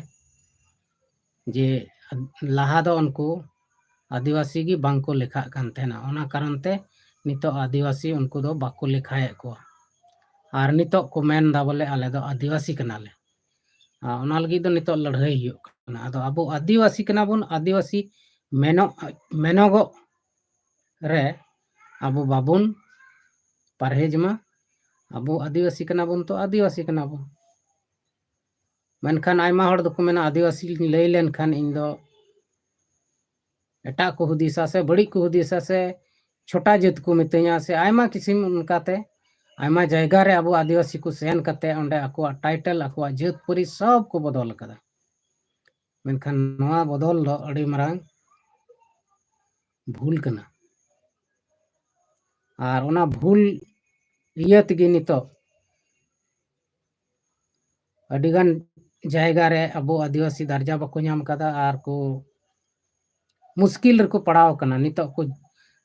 ᱡᱮ ᱞᱟᱦᱟ ᱫᱚ ᱩᱱᱠᱩ ᱟᱹᱫᱤᱵᱟᱹᱥᱤ ᱜᱮ ᱵᱟᱝ ᱠᱚ ᱞᱮᱠᱷᱟᱜ ᱠᱟᱱ ᱛᱟᱦᱮᱱᱟ᱾ ᱚᱱᱟ ᱠᱟᱨᱚᱱ ᱛᱮ ᱱᱤᱛᱚᱜ ᱟᱹᱫᱤᱵᱟᱹᱥᱤ ᱩᱱᱠᱩ ᱫᱚ ᱵᱟᱠᱚ ᱞᱮᱠᱷᱟᱭᱮᱫ ᱠᱚᱣᱟ᱾ ᱟᱨ ᱱᱤᱛᱚᱜ ᱠᱚ ᱢᱮᱱ ᱮᱫᱟ ᱵᱚᱞᱮ, "ᱟᱞᱮ ᱫᱚ ᱟᱹᱫᱤᱵᱟᱹᱥᱤ ᱠᱟᱱᱟᱞᱮ᱾" ᱟᱨ ᱚᱱᱟ ᱞᱟᱹᱜᱤᱫ ᱫᱚ ᱱᱤᱛᱚᱜ ᱞᱟᱹᱲᱦᱟᱹᱭ ᱦᱩᱭᱩᱜ ᱠᱟᱱᱟ᱾ ᱟᱫᱚ ᱟᱵᱚ ᱟᱹᱫᱤᱵᱟᱹᱥᱤ ᱠᱟᱱᱟ ᱵᱚᱱ, ᱟᱹᱫᱤᱵᱟᱹᱥᱤ ᱢᱮᱱᱚᱜ, ᱢᱮᱱᱚᱜᱚᱜ ᱨᱮ ᱟᱵᱚ ᱵᱟᱵᱚᱱ ᱯᱟᱨᱦᱮᱡᱽ ᱢᱟ᱾ ᱟᱵᱚ ᱟᱹᱫᱤᱵᱟᱹᱥᱤ ᱠᱟᱱᱟ ᱵᱚᱱ ᱛᱚ ᱟᱹᱫᱤᱵᱟᱹᱥᱤ ᱠᱟᱱᱟ ᱵᱚᱱ᱾ ᱢᱮᱱᱠᱷᱟᱱ ᱟᱭᱢᱟ ᱦᱚᱲ ᱫᱚᱠᱚ ᱢᱮᱱᱟ, ᱟᱹᱫᱤᱵᱟᱹᱥᱤ ᱞᱤᱧ ᱞᱟᱹᱭ ᱞᱮᱱᱠᱷᱟᱱ ᱤᱧ ᱫᱚ ᱮᱴᱟᱜ ᱠᱚ ᱦᱩᱫᱤᱥᱟ ᱥᱮ ᱵᱟᱹᱲᱤᱡ ᱠᱚ ᱦᱩᱫᱤᱥᱟ ᱥᱮ ᱪᱷᱳᱴᱟ ᱡᱟᱹᱛ ᱠᱚ ᱢᱤᱛᱟᱹᱧᱟ ᱥᱮ ᱟᱭᱢᱟ ᱠᱤᱥᱤᱢ ᱚᱱᱠᱟᱛᱮ ᱟᱭᱢᱟ ᱡᱟᱭᱜᱟ ᱨᱮ ᱟᱵᱚ ᱟᱹᱫᱤᱵᱟᱹᱥᱤ ᱠᱚ ᱥᱮᱱ ᱠᱟᱛᱮ ᱚᱸᱰᱮ ᱟᱠᱚᱣᱟᱜ ᱴᱟᱭᱴᱮᱞ, ᱟᱠᱚᱣᱟᱜ ᱡᱟᱹᱛ ᱯᱟᱹᱨᱤᱥ ᱥᱚᱵ ᱠᱚ ᱵᱚᱫᱚᱞ ᱟᱠᱟᱫᱟ᱾ ᱢᱮᱱᱠᱷᱟᱱ ᱱᱚᱣᱟ ᱵᱚᱫᱚᱞ ᱫᱚ ᱟᱹᱰᱤ ᱢᱟᱨᱟᱝ ᱵᱷᱩᱞ ᱠᱟᱱᱟ᱾ ᱟᱨ ᱚᱱᱟ ᱵᱷᱩᱞ ᱤᱭᱟᱹ ᱛᱮᱜᱮ ᱱᱤᱛᱚᱜ ᱟᱹᱰᱤᱜᱟᱱ ᱡᱟᱭᱜᱟ ᱨᱮ ᱟᱵᱚ ᱟᱹᱫᱤᱵᱟᱹᱥᱤ ᱫᱟᱨᱡᱟ ᱵᱟᱠᱚ ᱧᱟᱢ ᱠᱟᱫᱟ ᱟᱨ ᱠᱚ ᱢᱩᱥᱠᱤᱞ ᱨᱮᱠᱚ ᱯᱟᱲᱟᱣ ᱠᱟᱱᱟ᱾ ᱱᱤᱛᱚᱜ ᱠᱚ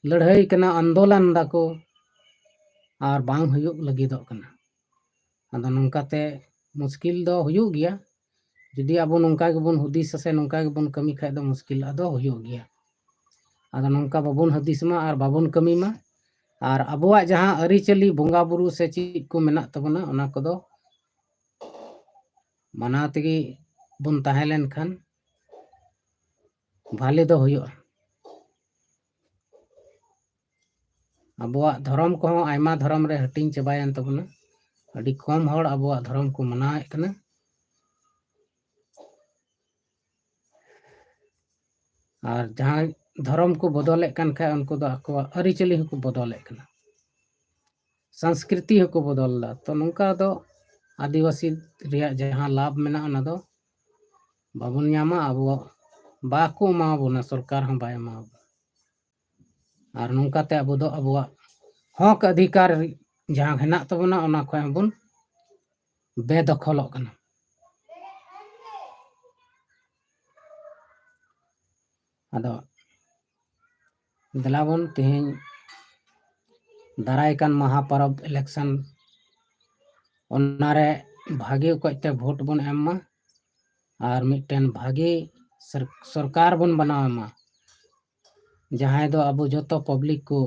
ᱞᱟᱹᱲᱦᱟᱹᱭ ᱠᱟᱱᱟ, ᱟᱱᱫᱳᱞᱚᱱ ᱫᱟᱠᱚ, ᱟᱨ ᱵᱟᱝ ᱦᱩᱭᱩᱜ ᱞᱟᱹᱜᱤᱫᱚᱜ ᱠᱟᱱᱟ᱾ ᱟᱫᱚ ᱱᱚᱝᱠᱟᱛᱮ ᱢᱩᱥᱠᱤᱞ ᱫᱚ ᱦᱩᱭᱩᱜ ᱜᱮᱭᱟ᱾ ᱡᱩᱫᱤ ᱟᱵᱚ ᱱᱚᱝᱠᱟ ᱜᱮᱵᱚᱱ ᱦᱩᱫᱤᱥᱟ ᱥᱮ ᱱᱚᱝᱠᱟ ᱜᱮᱵᱚᱱ ᱠᱟᱹᱢᱤ ᱠᱷᱟᱡ ᱫᱚ ᱢᱩᱥᱠᱤᱞ ᱟᱫᱚ ᱦᱩᱭᱩᱜ ᱜᱮᱭᱟ᱾ ᱟᱫᱚ ᱱᱚᱝᱠᱟ ᱵᱟᱵᱚᱱ ᱦᱩᱫᱤᱥ ᱢᱟ ᱟᱨ ᱵᱟᱵᱚᱱ ᱠᱟᱹᱢᱤ ᱢᱟ᱾ ᱟᱨ ᱟᱵᱚᱣᱟᱜ ᱡᱟᱦᱟᱸ ᱟᱹᱨᱤᱪᱟᱹᱞᱤ, ᱵᱚᱸᱜᱟ ᱵᱩᱨᱩ ᱥᱮ ᱪᱮᱫ ᱠᱚ ᱢᱮᱱᱟᱜ ᱛᱟᱵᱚᱱᱟ, ᱚᱱᱟ ᱠᱚᱫᱚ ᱢᱟᱱᱟᱣ ᱛᱮᱜᱮ ᱵᱚᱱ ᱛᱟᱦᱮᱸ ᱞᱮᱱᱠᱷᱟᱱ ᱵᱷᱟᱞᱮ ᱫᱚ ᱦᱩᱭᱩᱜᱼᱟ᱾ ᱟᱵᱚᱣᱟᱜ ᱫᱷᱚᱨᱚᱢ ᱠᱚᱦᱚᱸ ᱟᱭᱢᱟ ᱫᱷᱚᱨᱚᱢ ᱨᱮ ᱦᱟᱹᱴᱤᱧ ᱪᱟᱵᱟᱭᱮᱱ ᱛᱟᱵᱚᱱᱟ᱾ ᱟᱹᱰᱤ ᱠᱚᱢ ᱦᱚᱲ ᱟᱵᱚᱣᱟᱜ ᱫᱷᱚᱨᱚᱢ ᱠᱚ ᱢᱟᱱᱟᱣᱮᱫ ᱠᱟᱱᱟ᱾ ᱟᱨ ᱡᱟᱦᱟᱸ ᱫᱷᱚᱨᱚᱢ ᱠᱚ ᱵᱚᱫᱚᱞᱮᱫ ᱠᱟᱱ ᱠᱷᱟᱡ, ᱩᱱᱠᱩ ᱫᱚ ᱟᱠᱚᱣᱟᱜ ᱟᱹᱨᱤᱪᱟᱹᱞᱤ ᱦᱚᱸᱠᱚ ᱵᱚᱫᱚᱞᱮᱫ ᱠᱟᱱᱟ, ᱥᱚᱝᱥᱠᱨᱤᱛᱤ ᱦᱚᱸᱠᱚ ᱵᱚᱫᱚᱞ ᱮᱫᱟ᱾ ᱛᱚ, ᱱᱚᱝᱠᱟ ᱫᱚ ᱟᱹᱫᱤᱵᱟᱹᱥᱤ ᱨᱮᱭᱟᱜ ᱡᱟᱦᱟᱸ ᱞᱟᱵᱷ ᱢᱮᱱᱟᱜᱼᱟ, ᱚᱱᱟ ᱫᱚ ᱵᱟᱵᱚᱱ ᱧᱟᱢᱟ᱾ ᱟᱵᱚ ᱵᱟᱠᱚ ᱮᱢᱟ ᱵᱚᱱᱟ, ᱥᱚᱨᱠᱟᱨ ᱦᱚᱸ ᱵᱟᱭ ᱮᱢᱟ ᱵᱚᱱᱟ᱾ ᱟᱨ ᱱᱚᱝᱠᱟᱛᱮ ᱟᱵᱚ ᱫᱚ ᱟᱵᱚᱣᱟᱜ ᱦᱚᱠ ᱚᱫᱷᱤᱠᱟᱨ ᱡᱟᱦᱟᱸ ᱦᱮᱱᱟᱜ ᱛᱟᱵᱚᱱᱟ, ᱚᱱᱟ ᱠᱷᱚᱱ ᱦᱚᱸᱵᱚᱱ ᱵᱮᱫᱚᱠᱷᱚᱞᱚᱜ ᱠᱟᱱᱟ᱾ ᱟᱫᱚ ᱫᱮᱞᱟ ᱵᱚᱱ ᱛᱮᱦᱮᱧ ᱫᱟᱨᱟᱭ ᱠᱟᱱ ᱢᱟᱦᱟ ᱯᱚᱨᱚᱵᱽ election, ᱚᱱᱟᱨᱮ ᱵᱷᱟᱜᱮ ᱚᱠᱚᱡ ᱛᱮ vote ᱵᱚᱱ ᱮᱢ ᱢᱟ ᱟᱨ ᱢᱤᱫᱴᱮᱱ ᱵᱷᱟᱜᱮ ᱥᱚᱨ-, ᱥᱚᱨᱠᱟᱨ ᱵᱚᱱ ᱵᱮᱱᱟᱣ ᱢᱟ, ᱡᱟᱦᱟᱸᱭ ᱫᱚ ᱟᱵᱚ ᱡᱚᱛᱚ public ᱠᱚ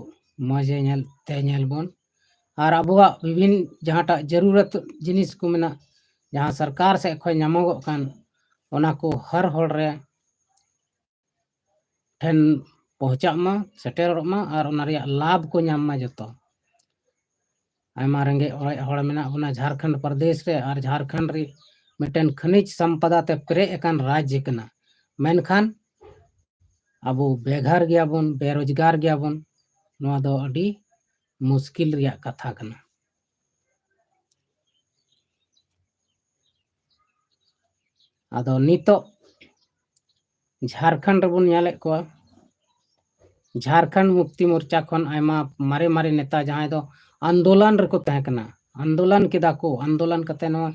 ᱢᱚᱡᱮ ᱧᱮᱞ ᱛᱮ ᱧᱮᱞ ᱵᱚᱱ, ᱟᱨ ᱟᱵᱚᱣᱟᱜ ᱵᱤᱵᱷᱤᱱ ᱡᱟᱦᱟᱸᱴᱟᱜ ᱡᱟᱹᱨᱩᱨᱟᱛ ᱡᱤᱱᱤᱥ ᱠᱚ ᱢᱮᱱᱟᱜ, ᱡᱟᱦᱟᱸ ᱥᱚᱨᱠᱟᱨ ᱥᱮᱫ ᱠᱷᱚᱱ ᱧᱟᱢᱚᱜᱚᱜ ᱠᱟᱱ, ᱚᱱᱟ ᱠᱚ ᱦᱟᱨ ᱦᱚᱲ ᱨᱮ ᱴᱷᱮᱱ ᱯᱚᱦᱪᱟᱜ ᱢᱟ, ᱥᱮᱴᱮᱨᱚᱜ ᱢᱟ ᱟᱨ ᱚᱱᱟ ᱨᱮᱭᱟᱜ ᱞᱟᱵᱷ ᱠᱚ ᱧᱟᱢ ᱢᱟ ᱡᱚᱛᱚ᱾ ᱟᱭᱢᱟ ᱨᱮᱸᱜᱮᱡ ᱚᱨᱮᱡ ᱦᱚᱲ ᱢᱮᱱᱟᱜ ᱵᱚᱱᱟ ᱡᱷᱟᱲᱠᱷᱚᱸᱰ ᱯᱨᱚᱫᱮᱥ ᱨᱮ, ᱟᱨ ᱡᱷᱟᱲᱠᱷᱚᱸᱰ ᱨᱮ ᱢᱤᱫᱴᱮᱱ ᱠᱷᱟᱱᱤᱡᱽ ᱥᱚᱢᱯᱚᱫᱟ ᱛᱮ ᱯᱮᱨᱮᱡ ᱟᱠᱟᱱ ᱨᱟᱡᱽ ᱠᱟᱱᱟ, ᱢᱮᱱᱠᱷᱟᱱ ᱟᱵᱚ ᱵᱮᱜᱷᱟᱨ ᱜᱮᱭᱟᱵᱚᱱ, ᱵᱮᱨᱳᱡᱽᱜᱟᱨ ᱜᱮᱭᱟᱵᱚᱱ᱾ ᱱᱚᱣᱟ ᱫᱚ ᱟᱹᱰᱤ ᱢᱩᱥᱠᱤᱞ ᱨᱮᱭᱟᱜ ᱠᱟᱛᱷᱟ ᱠᱟᱱᱟ᱾ ᱟᱫᱚ ᱱᱤᱛᱚᱜ ᱡᱷᱟᱲᱠᱷᱚᱸᱰ ᱨᱮᱵᱚᱱ ᱧᱮᱞᱮᱫ ᱠᱚᱣᱟ, ᱡᱷᱟᱲᱠᱷᱚᱸᱰ ᱢᱩᱠᱛᱤ ᱢᱳᱨᱪᱟ ᱠᱷᱚᱱ ᱟᱭᱢᱟ ᱢᱟᱨᱮ ᱢᱟᱨᱮ ᱱᱮᱛᱟ ᱡᱟᱦᱟᱸᱭ ᱫᱚ ᱟᱱᱫᱳᱞᱚᱱ ᱨᱮᱠᱚ ᱛᱟᱦᱮᱸ ᱠᱟᱱᱟ, ᱟᱱᱫᱳᱞᱚᱱ ᱠᱮᱫᱟ ᱠᱚ, ᱟᱱᱫᱳᱞᱚᱱ ᱠᱟᱛᱮ ᱱᱚᱣᱟ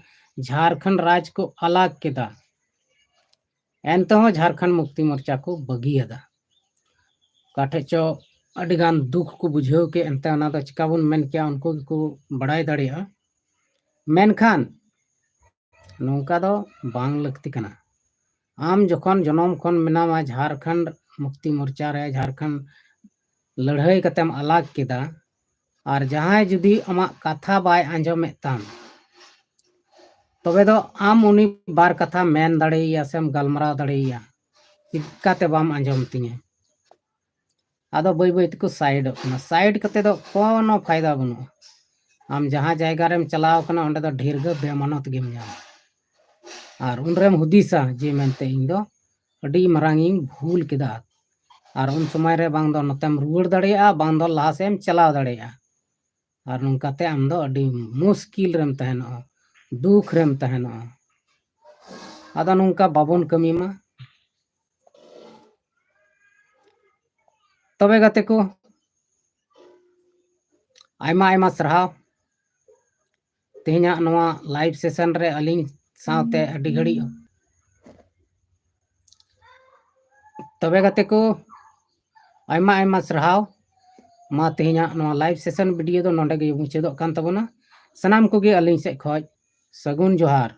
ᱡᱷᱟᱲᱠᱷᱚᱸᱰ ᱨᱟᱡᱽ ᱠᱚ ᱟᱞᱟᱜᱽ ᱠᱮᱫᱟ, ᱮᱱᱛᱮᱦᱚᱸ ᱡᱷᱟᱲᱠᱷᱚᱸᱰ ᱢᱩᱠᱛᱤ ᱢᱳᱨᱪᱟ ᱠᱚ ᱵᱟᱹᱜᱤᱭᱟᱫᱟ᱾ ᱚᱠᱟ ᱴᱷᱮᱡ ᱪᱚ ᱟᱹᱰᱤᱜᱟᱱ ᱫᱩᱠ ᱠᱚ ᱵᱩᱡᱷᱟᱹᱣ ᱠᱮᱫ, ᱮᱱᱛᱮ ᱚᱱᱟ ᱫᱚ ᱪᱤᱠᱟ ᱵᱚᱱ ᱢᱮᱱ ᱠᱮᱭᱟ, ᱩᱱᱠᱩ ᱜᱮᱠᱚ ᱵᱟᱲᱟᱭ ᱫᱟᱲᱮᱭᱟᱜᱼᱟ᱾ ᱢᱮᱱᱠᱷᱟᱱ ᱱᱚᱝᱠᱟ ᱫᱚ ᱵᱟᱝ ᱞᱟᱹᱠᱛᱤ ᱠᱟᱱᱟ᱾ ᱟᱢ ᱡᱚᱠᱷᱚᱱ ᱡᱚᱱᱚᱢ ᱠᱷᱚᱱ ᱢᱮᱱᱟᱢᱟ ᱡᱷᱟᱲᱠᱷᱚᱸᱰ ᱢᱩᱠᱛᱤ ᱢᱳᱨᱪᱟ ᱨᱮ, ᱡᱷᱟᱲᱠᱷᱚᱸᱰ ᱞᱟᱹᱲᱦᱟᱹᱭ ᱠᱟᱛᱮᱢ ᱟᱞᱟᱜᱽ ᱠᱮᱫᱟ, ᱟᱨ ᱡᱟᱦᱟᱸᱭ ᱡᱩᱫᱤ ᱟᱢᱟᱜ ᱠᱟᱛᱷᱟ ᱵᱟᱭ ᱟᱸᱡᱚᱢᱮᱫ ᱛᱟᱢ, ᱛᱚᱵᱮ ᱫᱚ ᱟᱢ ᱩᱱᱤ ᱵᱟᱨ ᱠᱟᱛᱷᱟ ᱢᱮᱱ ᱫᱟᱲᱮᱭᱟᱭᱟ ᱥᱮᱢ ᱜᱟᱞᱢᱟᱨᱟᱣ ᱫᱟᱲᱮᱭᱟᱭᱟ, ᱪᱤᱠᱟᱛᱮ ᱵᱟᱢ ᱟᱸᱡᱚᱢ ᱛᱤᱧᱟᱹ? ᱟᱫᱚ ᱵᱟᱹᱭ ᱵᱟᱹᱭ ᱛᱮᱠᱚ ᱥᱟᱭᱤᱰᱚᱜ ᱠᱟᱱᱟ᱾ ᱥᱟᱭᱤᱰ ᱠᱟᱛᱮ ᱫᱚ ᱠᱳᱱᱳ ᱯᱷᱟᱭᱫᱟ ᱵᱟᱹᱱᱩᱜᱼᱟ᱾ ᱟᱢ ᱡᱟᱦᱟᱸ ᱡᱟᱭᱜᱟ ᱨᱮᱢ ᱪᱟᱞᱟᱣ ᱠᱟᱱᱟ, ᱚᱸᱰᱮ ᱫᱚ ᱰᱷᱮᱨ ᱜᱮ ᱵᱮᱢᱟᱱᱚᱛ ᱜᱮᱢ ᱧᱟᱢᱟ᱾ ᱟᱨ ᱩᱱᱨᱮᱢ ᱦᱩᱫᱤᱥᱟ ᱡᱮ ᱢᱮᱱᱛᱮ ᱤᱧ ᱫᱚ ᱟᱹᱰᱤ ᱢᱟᱨᱟᱝ ᱤᱧ ᱵᱷᱩᱞ ᱠᱮᱫᱟ᱾ ᱟᱨ ᱩᱱ ᱥᱚᱢᱚᱭ ᱨᱮ ᱵᱟᱝ ᱫᱚ ᱱᱚᱛᱮᱢ ᱨᱩᱣᱟᱹᱲ ᱫᱟᱲᱮᱭᱟᱜᱼᱟ, ᱵᱟᱝ ᱫᱚ ᱞᱟᱦᱟ ᱥᱮᱫ ᱮᱢ ᱪᱟᱞᱟᱣ ᱫᱟᱲᱮᱭᱟᱜᱼᱟ᱾ ᱟᱨ ᱱᱚᱝᱠᱟᱛᱮ ᱟᱢ ᱫᱚ ᱟᱹᱰᱤ ᱢᱩᱥᱠᱤᱞ ᱨᱮᱢ ᱛᱟᱦᱮᱱᱚᱜᱼᱟ, ᱫᱩᱠ ᱨᱮᱢ ᱛᱟᱦᱮᱱᱚᱜᱼᱟ᱾ ᱟᱫᱚ ᱱᱚᱝᱠᱟ ᱵᱟᱵᱚᱱ ᱠᱟᱹᱢᱤ ᱢᱟ᱾ ᱛᱚᱵᱮ ᱜᱟᱛᱮ ᱠᱚ, ᱟᱭᱢᱟ ᱟᱭᱢᱟ ᱥᱟᱨᱦᱟᱣ ᱛᱮᱦᱮᱧᱟᱜ ᱱᱚᱣᱟ live session ᱨᱮ ᱟᱹᱞᱤᱧ ᱥᱟᱶᱛᱮ ᱟᱹᱰᱤ ᱜᱷᱟᱹᱲᱤᱡ᱾ ᱛᱚᱵᱮ ᱜᱟᱛᱮ ᱠᱚ, ᱟᱭᱢᱟ ᱟᱭᱢᱟ ᱥᱟᱨᱦᱟᱣ᱾ ᱢᱟ ᱛᱮᱦᱮᱧᱟᱜ ᱱᱚᱣᱟ live session video ᱫᱚ ᱱᱚᱰᱮ ᱜᱮ ᱢᱩᱪᱟᱹᱫᱚᱜ ᱠᱟᱱ ᱛᱟᱵᱚᱱᱟ᱾ ᱥᱟᱱᱟᱢ ᱠᱚᱜᱮ ᱟᱹᱞᱤᱧ ᱥᱮᱫ ᱠᱷᱚᱱ ᱥᱟᱹᱜᱩᱱ ᱡᱚᱦᱟᱨ᱾